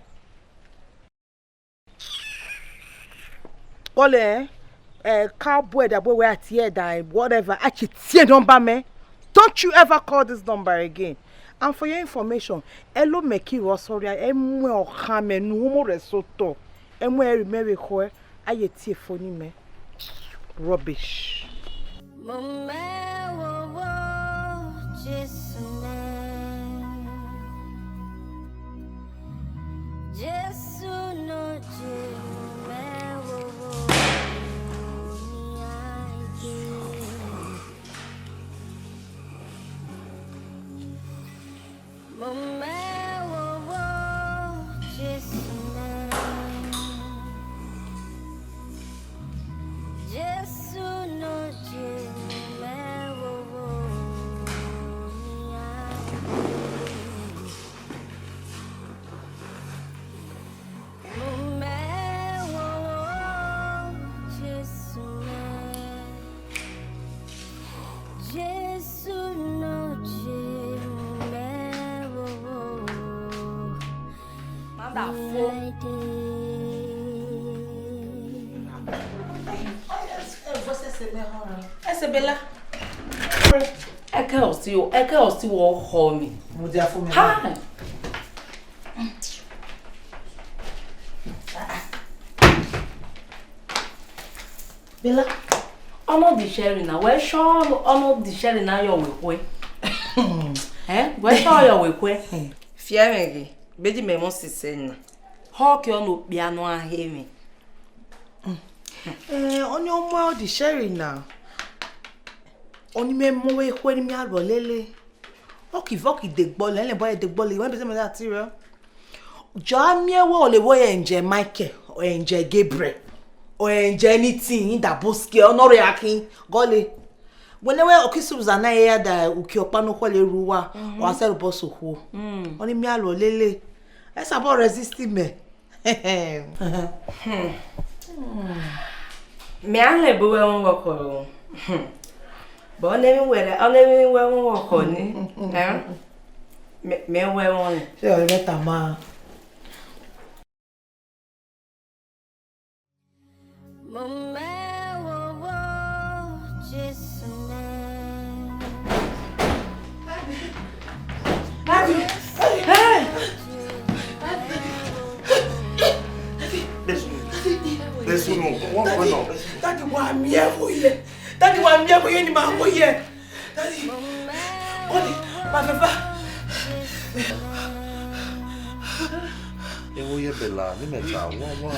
Kole, eh, cowboy that boy where at here that whatever. Actually, tie number me. Don't you ever call this number again. And for your information, hello, Meki Rosoria, Emwe Okame, Numo Resoto, Emwe Remere Hoe, Aye Tiefoni me. Rubbish. Mo mẹ wo wo Jésù mẹ. Jésù no je mo mẹ wo wo ni aye. Mo mẹ wo wo Jésù mẹ. Jésù no je mo mẹ wo wo ni aye. Mo mẹ wo wo Jésù mẹ. Jésù no je mo mẹ wo wo. Mother, phone. Ese Bella. Eke osi o, eke osi wo ho mi. Mo dia phone mi. Hi. Bella. Ono di Sherry na, we sure ono di Sherry na yo we kwe. Eh? We sure yo we kwe. Fear me ge, bedi me mo si se na. Ho ke ono piano a he me. Eh, oni omo di Sherry na. Oni me mo we kwe ni mi a ro lele. Oki voki de gbole, le boy de gbole, when be say me that serious. Ja mie wo le wo enje Michael, or enje Gabriel, or enje anything in that boski, or no reaction, gole. Whenever Okisubza na ya da uki ọkpa no khọle ru wa, wa se ro boss okhuo. Oni mi alo lele. E sabo resist me. Mẹ a lẹ ebe uwẹ ẹmwẹ ọkọ ro. But ọ nẹ emwi wẹ, ọ nẹ emwi wẹ ẹmwẹ ọkọ ni. Eh? Mẹ, mẹ wẹ ẹmwẹ ọnẹ. Ṣé ọ̀rẹ́ mẹ́ta máa? Mo mẹ wo wo Jesu mẹ. Daddy! Hey! Daddy! Jesu! Jesu, no. What, what now? Daddy, wa mi e wo ye. Daddy, wa mi e wo ye ni ma wo ye. Daddy, Daddy, ma fẹ fa. Ewo ye bela, ni meta, wa, wa.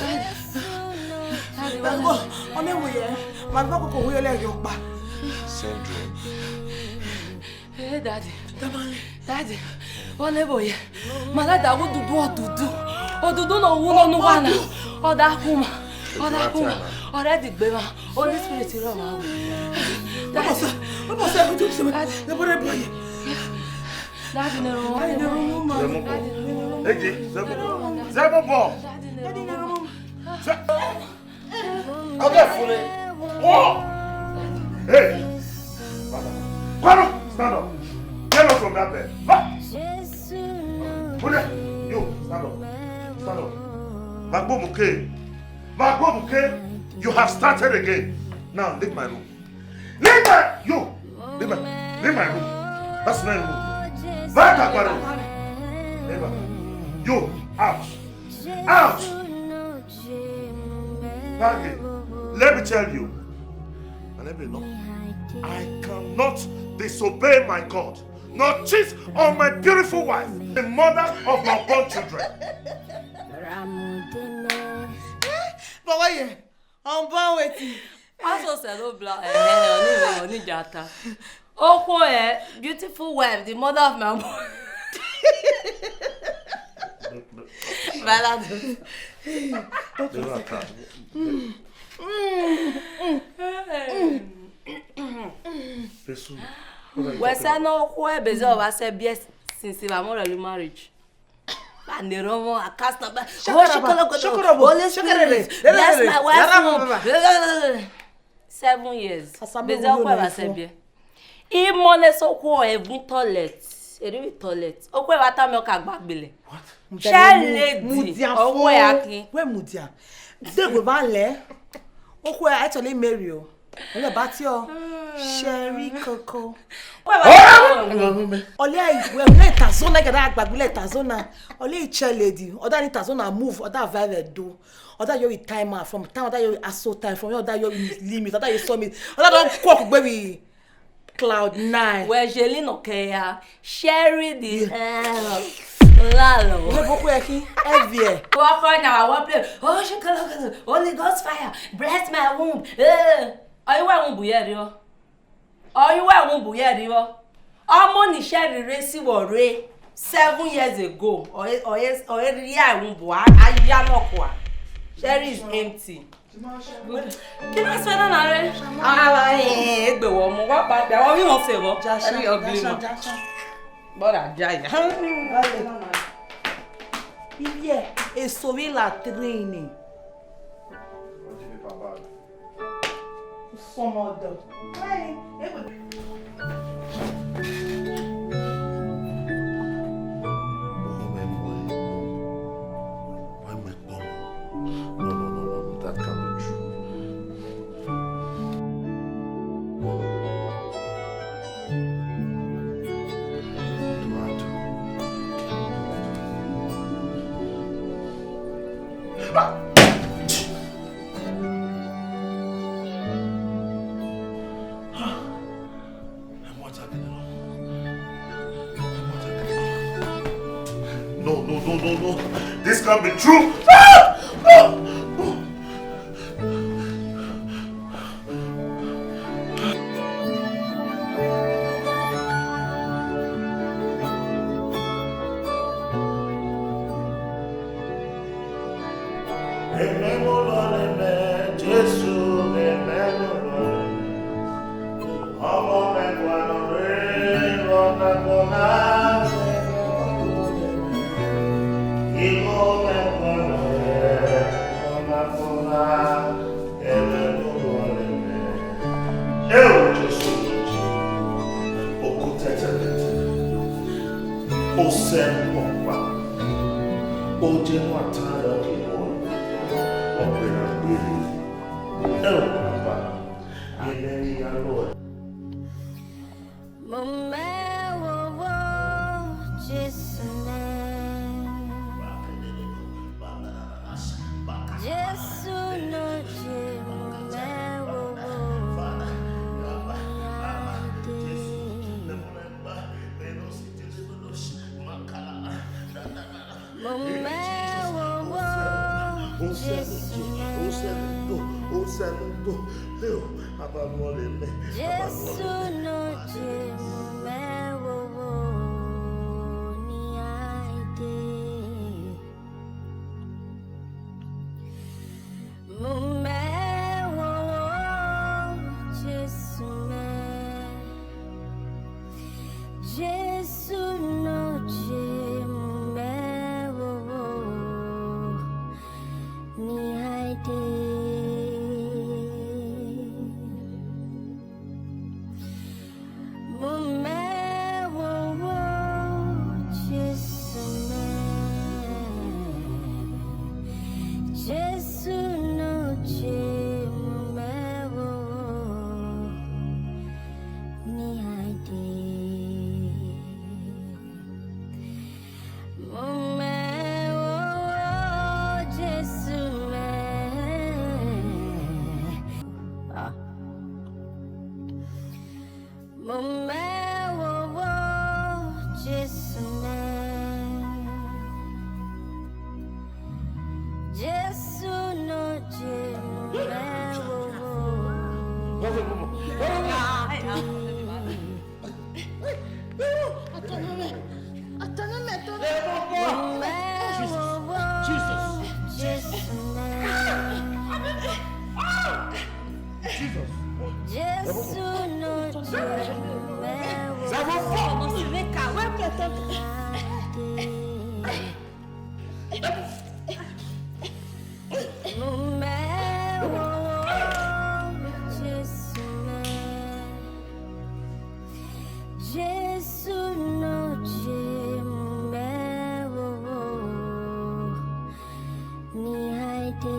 Daddy, wa, ọ nẹ wo ye. Ma fẹ fa koko wo ye le yo pa. Syndrome. Hey, Daddy. Daddy, ọ nẹ wo ye. Ma la da wo dudu odudu. Odudu no wu no nu wa na. Ọ da kuma. Ọ da kuma. Already gbe ma. Holy Spirit rọ ma wo. Daddy. Daddy. Daddy, ne ro. Daddy, ne ro ma. Zemo bo. Daddy, ne ro. Zemo bo. Daddy, ne ro. Ọgẹ fun re. Whoa! Hey! Kwame, stand up. Get up from that bed. Va! Bude, you, stand up. Stand up. Magbomuke. Magbomuke, you have started again. Now, leave my room. Leave my, you, leave my, leave my room. That's my room. Va, Takwaro. Leave her. You, out. Out! Pagi, let me tell you. And let me know. I cannot disobey my God, nor cheat on my beautiful wife, the mother of my born children. But why you? Unborn wetin? Pastor Selo Bla, eh, eh, oni, oni jata. Okhuo, eh, beautiful wife, the mother of my boy. Balado. Wẹ sẹ ne okhuo ebe zẹ ọ vba sẹ biẹ since vbe amẹ rẹ marriage. Ba ne erọnmwẹ, I cast away. Shekarabu, Holy Spirit, bless my wife. Seven years. Bezẹ okhuo vba sẹ biẹ. Imọ ne so okhuo evun toilet. Eri vbe toilet. Okhuo vba tama ọ ka gba gbele. What? Chair lady. Okhuo ya kin. Wẹ mudia. De wẹ vba lẹ. Okhuo actually marry o. Ole ba ti o. Sherry Coco. Ole wẹ le tazona, gada gbagbe le tazona. Ole chair lady. Ọ da ni tazona move, ọ da vibe do. Ọ da yo time out from time, ọ da yo aso time from, ọ da yo limit, ọ da yo summit. Ọ da don cook baby cloud nine. Wẹ jeli nọ kẹ ya. Sherry the hell. Lalo. Wẹ bo ku ẹ khin, heavy ẹ. Wa kọ na wa play. Oh, shikala, Holy Ghost fire, bless my womb. Eh, ọ ye wẹ womb ye rio? Ọ ye wẹ womb ye rio? Ọmọ ni Sherry rre si vwọ rre seven years ago. Ọ ye, ọ ye, ọ ye ria womb a, a ya nọ kua. Sherry is empty. Kí ló ń sọ náà rẹ? Ara ẹ̀ egbe wọ mu, wá pa bẹ̀, wọ́n rí wọn fẹ́ wọ́. Jasha, ẹ̀rí ọ̀gbìn jasha, mọ̀. Jasha. Bọ́dà já yà. Iye, èso rí latrine. Sọmọdọ. Why am I No, no, no, no, no, that can't be true. Tomato. Ah! No, no, no, no, no. This can't be true. Ah! No! Amen, Lord, amen. Jesu, amen, Lord, amen. Eo Jesu, okotẹtẹbẹtẹ, osẹ ọkpa, oje nọ atan rẹ ọghe, ọghe na gbere. Eo Baba, yẹnẹ ne I ya rrọọ. Mu mẹ vwo vwo Jesu mẹ. Jesu nọ je mu mẹ vwo vwo. Mu mẹ vwo vwo Jesu mẹ. Jesu nọ je mu mẹ vwo vwo ni a i de. Mu mẹ vwo vwo Jesu mẹ. Jesu nọ je mu mẹ vwo vwo ni a i de. Mu mẹ vwo vwo Jesu mẹ. Jesu nọ je mu mẹ vwo vwo ni a i de. Mu mẹ vwo vwo Jesu mẹ. Ah. Mu mẹ vwo vwo Jesu mẹ. Jesu nọ je mu mẹ vwo vwo. Mu mẹ vwo vwo Jesu mẹ. Jesus. Jesu nọ je mu mẹ vwo vwo. Mu mẹ vwo vwo Jesu mẹ. Jesu nọ je mu mẹ vwo vwo ni a i de.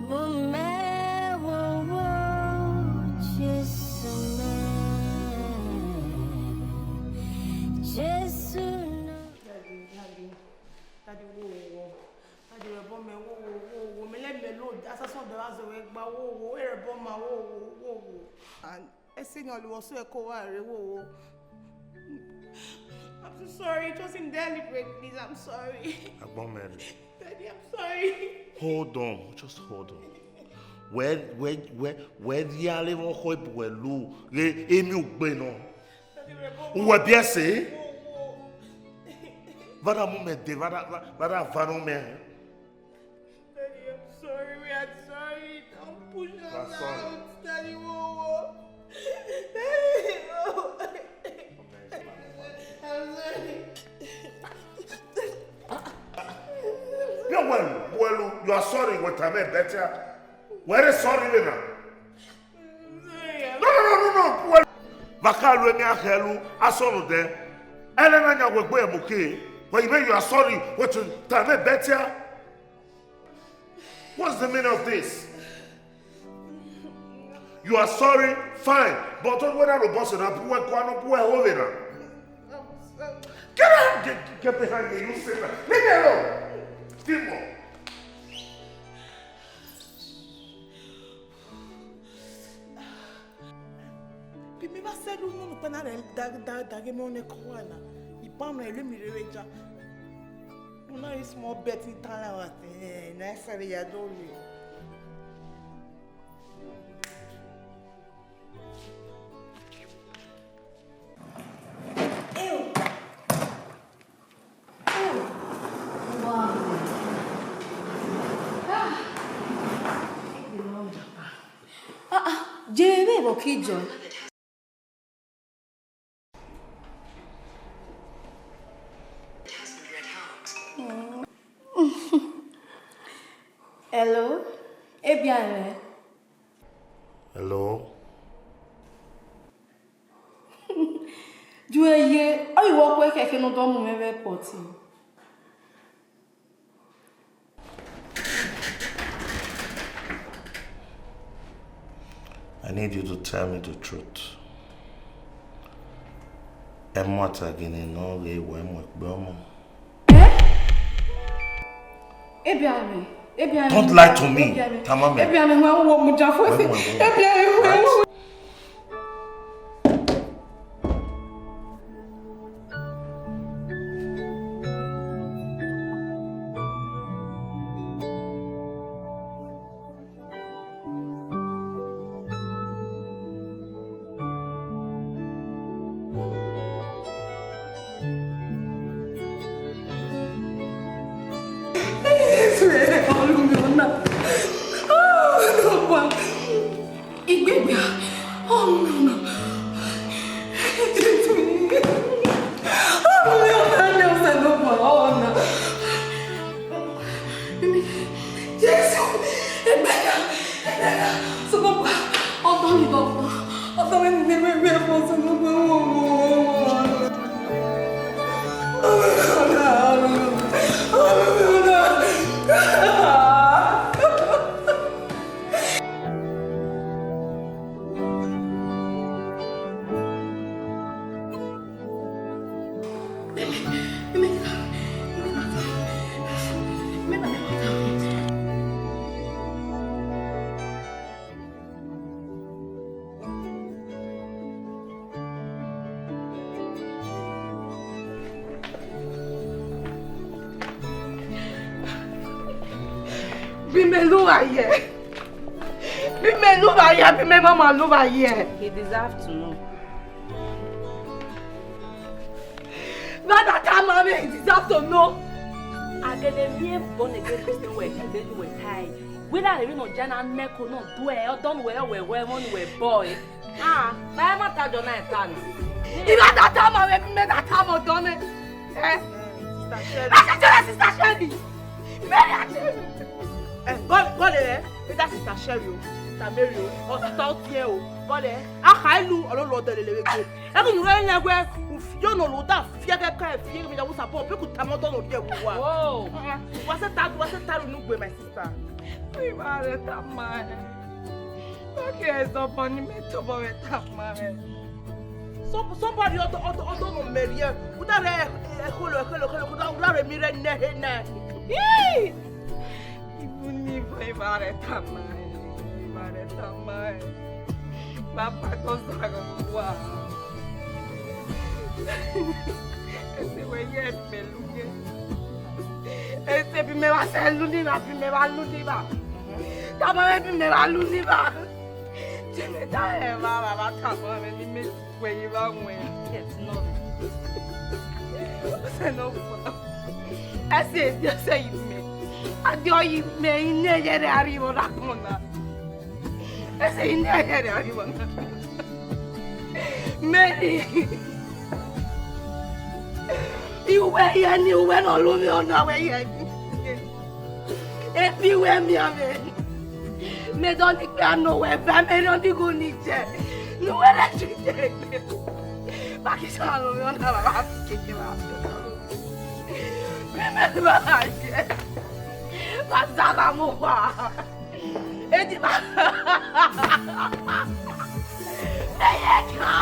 Mu mẹ vwo vwo Jesu mẹ. Jesu nọ. Daddy, daddy, daddy, wo, wo, wo. Daddy, rẹ ẹbọ mẹ, wo, wo, wo, wo. Mẹ lẹ mẹ lo, asasọ dẹ wa zẹ wẹ gba, wo, wo. Erẹ ẹbọ ma, wo, wo, wo, wo. And Esenior, whatsoever, wo, wo. I'm so sorry. It wasn't deliberate, please. I'm sorry. Agbọn mẹ rre. Daddy, I'm sorry. Hold on. Just hold on. Wẹ, wẹ, wẹ, wẹ dia le vwọ khọ ebu wẹ lu ghe emi ugbe nọ. Daddy, rẹ ẹbọ ma. Uwẹ biẹ ẹse. Wo, wo. Vada mu mẹ dee, vada, vada, vada va nọ mẹ. Daddy, I'm sorry. We are sorry. Don't push us out. Daddy, wo, wo. Daddy, wo. I'm sorry. Bia wẹ lu, wẹ lu, you are sorry, wẹ tama ẹbẹtia. Wẹ re sorry vbe na. No, no, no, no, no. Wẹ lu. Vaka lu emi akhẹ lu, asọnọ dẹ. Ẹlẹ na yan wẹ gbe ẹmọ ke. Wẹ ibe you are sorry, wẹ tama ẹbẹtia. What's the meaning of this? You are sorry, fine. But don't whether the boss and I put one, put one over now. Get out! Get, get behind me, you sinner. Leave me alone. Demon. Bi mẹ vba sẹ lu nunu kpẹ na rẹ da, da, da ghe mẹ ọnẹ kọ wa na. Iban mẹ lu mi rere ja. Una is small bet ni tan la wa te. Na sa le ya do le. Ah, ah, je vbe vbọ ki jọ. Hello? Ebialemẹ. Hello? Ju eye, ọ yi wẹ ọ kue khẹke ne ọ dọ mu mwẹ vbe airport. I need you to tell me the truth. Ẹmwata gele nọ ghe wẹ mu ẹkpẹ ọmọ. Eh? Ebialemẹ, Ebialemẹ. Don't lie to me, Ebialemẹ. Tamam. Ebialemẹ, wẹ wo mu ja fo. Wẹ mu, wẹ mu. Ebialemẹ, wẹ wo. Igbe gbe a, ọmọ mi ọna. Ọmọ mi ọna, ni ọsẹ lọ gba ọna. Jesu, ẹgbẹga, ẹgbẹga, sọgbọgba, ọdọ mi dọgbọn, ọdọ mi ni mi mi fọ sọgbọgba, ọmọ mi ọna, ọmọ mi ọna, ọmọ mi ọna. Bi mẹ lu vba ye. Bi mẹ lu vba ye, bi mẹ mama lu vba ye. He deserve to know. Brother, tell mommy he deserve to know. Agele mie born again Christian wẹ kẹdẹ ni wẹ tae. Whether they no jana neko no do e, or don't wear, wear, wear, money, wear, boy. Ah, na ẹ ma ta jọ na ẹ ta ni. Ìgbà tá a tá a máa rẹ bí mẹ́ta tá a mọ̀ tán ni. Ẹ. Sister Sherry. Ẹ ṣe jẹ́rẹ̀ Sister Sherry. Mary àti. Ẹ, bọ́ọ̀lù, bọ́ọ̀lù ẹ, ẹ dá Sister Sherry o, Sister Mary o, or Sister Otiẹ o, bọ́ọ̀lù ẹ, a kà í lu ọ̀rọ̀ lọ dẹ̀ lè lè gbé. Ẹ kì í rẹ́ ẹ lẹ́gbẹ́, yóò nà ló dá fíẹ́ kẹ́kẹ́ fíẹ́ mi yàwó sàbọ̀, bí kò tà mọ́ tọ́nà bí ẹ wù wá. Whoa. Wá sẹ́ ta, wá sẹ́ ta lónú gbé, my sister. Ìbá rẹ̀ ta máa ẹ̀. Okay, ẹ sọ fún ni mẹ́tò bọ́ rẹ̀ ta máa ẹ̀. So, somebody ọdọ, ọdọ, ọdọ nọ mẹri ẹ. Uda rẹ, ẹ, ẹ, kolo, ẹ, kolo, kolo, kolo, uda rẹ mi rẹ nẹ, he nẹ. Yee! Ibu ni ibu iba rẹ tama ẹ, iba rẹ tama ẹ. Baba tó sọ̀rọ̀ wá. Ẹsẹ̀ wẹ̀ yẹ pẹ̀lú yẹ. Ẹsẹ̀ bí mẹ wá sẹ́ lú níbà, bí mẹ wá lú níbà. Tábà wẹ̀ bí mẹ wá lú níbà. Tí mi dá ẹ̀ bá bàbá tàbọ̀ rẹ̀ ní méjì. Wẹ yi ba wẹ. Yes, no. Ose no fa. Ese, ese yi mẹ. Ade oyi mẹ, ine yẹrẹ ariwo na kona. Ese ine yẹrẹ ariwo na. Mary. Iwe ye ni uwe no lu mi ọna wẹ ye ni. Ebi wẹ miẹn mwẹ. Mẹ dọ ni kpia nọ wẹ ba mẹ nọ ni go ni jẹ. Nu wẹ rẹ ju jẹ. Ba ki sa lo mi ọna baba fi keke ba. Mẹ mẹ ba jẹ. Ba za ba mo wa. Edi ba. Eye ka.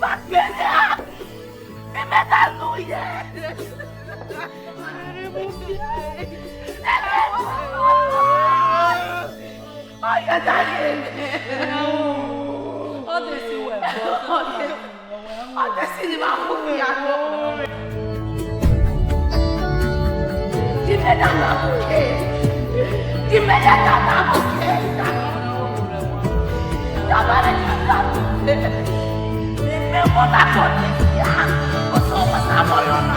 Ba gbe ni a. Mẹ mẹ ta lu ye. Oye, dale. Ọ de si wẹ. Ọ de si ni ma ku fi a lo. Di me da na ku ke. Di me da na ku ke. Da ba re da na ku ke. Di me mo na ko ni ya. O so ma na mo yo na.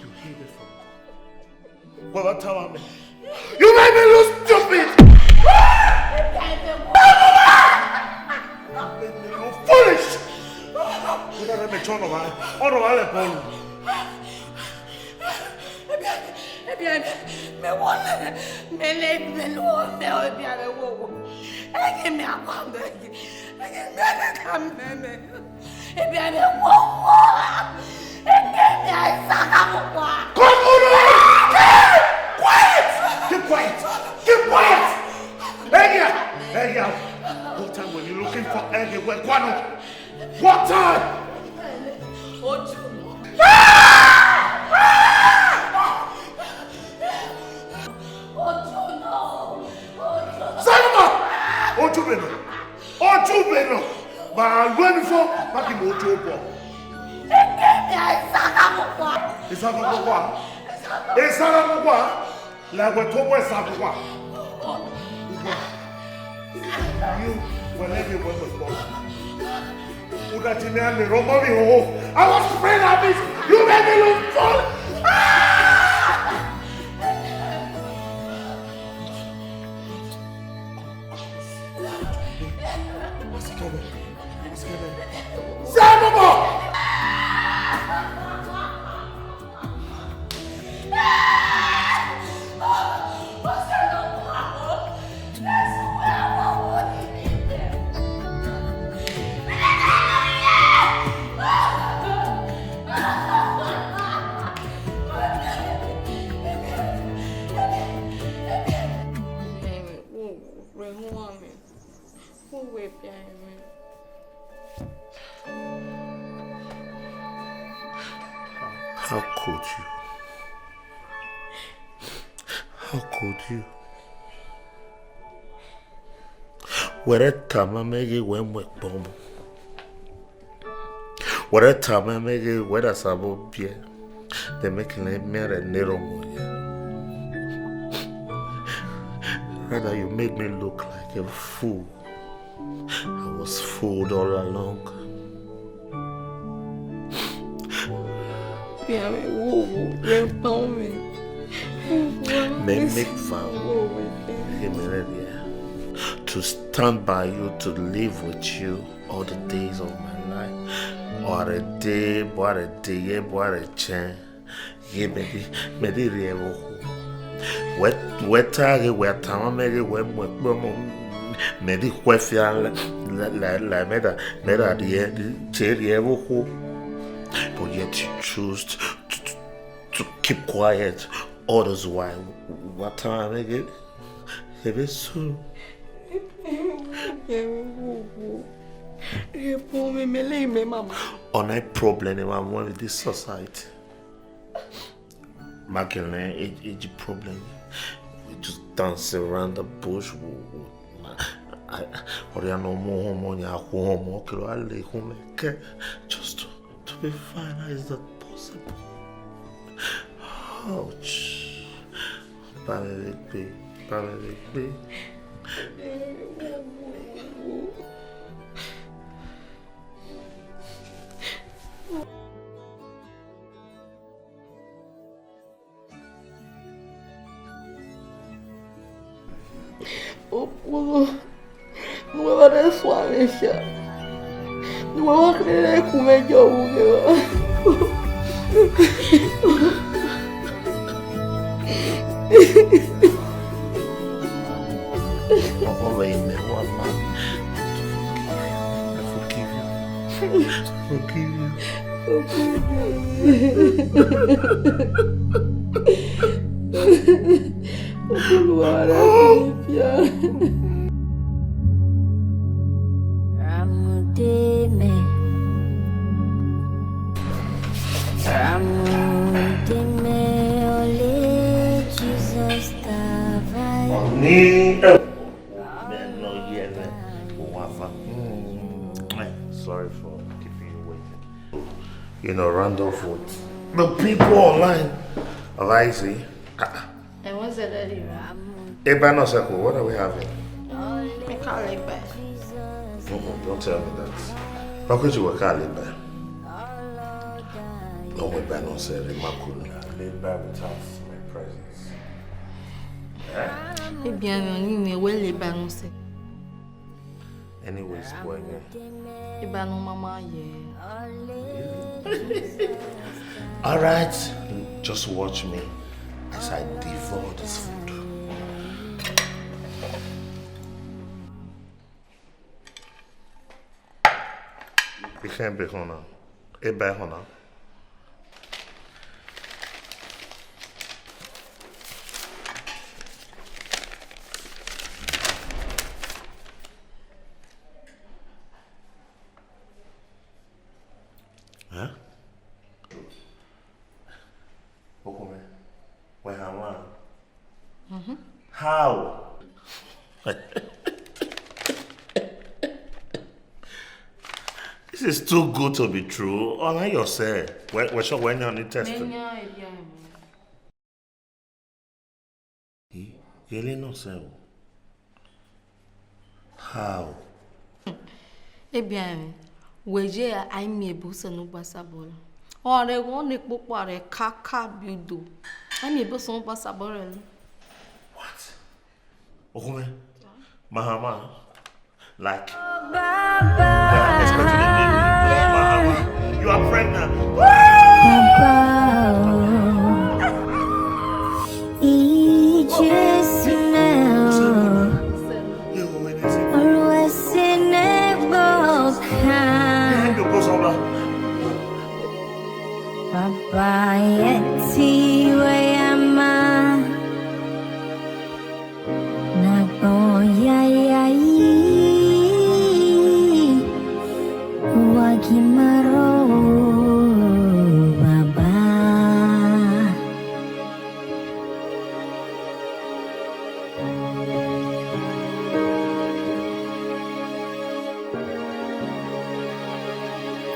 You hear me from? Whatever time I'm in. You make me look stupid! You make me look foolish! Whether I may turn over, turn over the ball. Ebia, ebia, me wole, me le, me lo, me o, ebia, me wo, wo. Eke me akwa, me, eke me aka me, me. Ebia, me wo, wo. Eke me aisa ka mo kwa. Come on! Quiet! Keep quiet! Keep quiet! Hey, yeah! Hey, yeah! What time were you looking for? Hey, where, Kwano? What time? Oju. Oju no. Oju. Zanuma! Oju beno. Oju beno. Ma lue mi fo, ma ki mo oju obo. Eke mi aisa ka mo kwa. Isa ka mo kwa. Isa ka mo kwa. Like we talk West Africa. You, whenever you went with God, you got to me and the wrong mommy. Oh, I was praying at this. You made me look fool. What's going on? What's going on? Say, Mama! How could you? How could you? Were tama mege we mwe kpomo. Were tama mege we da sabo bie. They make me mere nero mo. Rather, you made me look like a fool. I was fooled all along. Yeah, wo, wo, wo, wo, wo. Me make vow. Wo, wo, wo. Amen, yeah. To stand by you, to live with you all the days of my life. What a day, what a day, yeah, what a chance. Ye medi, medi rie wo. We, we ta ge, we ta ma me ge, we mo, mo, mo. Medi kwe fia la, la, la, la, meda, meda rie, che rie wo. But yet you choose to, to, to, to keep quiet all this while. What time again? Ebe so. Ye wo, wo. Ye wo, me, me le, me mama. On a problem, mama, with this society. Makele, age problem. We just dance around the bush. We, we, I, I, Oriana mo homo, nya homo, kilo ale hume ke. Just to, to be fine, how is that possible? Ouch. Ba mi vbe gbe, ba mi vbe gbe. Opolo, nuwe ba de sua mefia. Nuwe ba kele ku me jo wu ge ba. All right, man. What, man? I forgive you. I forgive you. Olúwa rẹ kò ní fi ẹ́. Ramudeme. Ramudeme ole Jesus Tavai. Oni, eh, men no yene, wafa. Mm, eh, sorry for keeping you waiting. You know, round off with the people online. Have I see? Ah, And what's the lady? Eba no seko, what are we having? Me call it back. Mm-mm, don't tell me that. How could you call it back? No, we buy no sell, Makulu. Laid back without my presence. Eh? Ebian ni me we le ba no se. Anyways, boy, yeah. Eba no mama ye. All right, just watch me as I devour this food. Ikhen be hona. Eba hona. Huh? Okome, we have one. Mm-hmm. How? This is too good to be true. Honor yourself. We, we sure when you're on the test. Menya ebian. Yele no se o. How? Ebian, we je a mi ebo se no gbasa bolo. Ore wo ne popo are kaka biudo. A mi ebo se no gbasa bolo. What? Okome. Mahama. Like, we are expecting a baby. Mahama, you are pregnant. Baba, oh. Ijesme, oh. Always in a book. Baba, yeti we ama. Nagoya yai, wakimaro, Baba.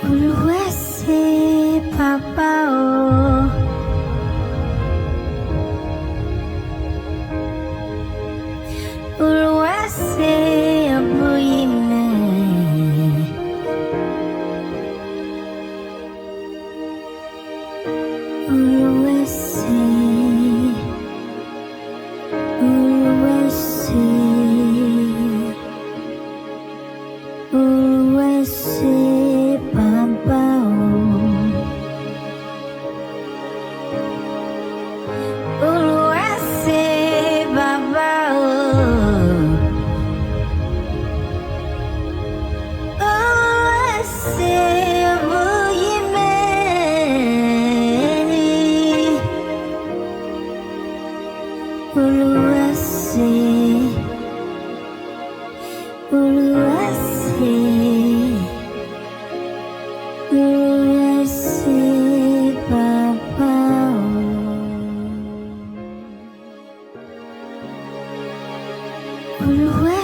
Uluwese, Papa, oh. Uluwese, Abuyime. Uluwese, Uluwese. Uluwese, Baba, oh. Uluwese, Baba, oh. Uluwese, Abuyime. Uluwese. Uluwese, Uluwese, Baba, oh. Uluwese.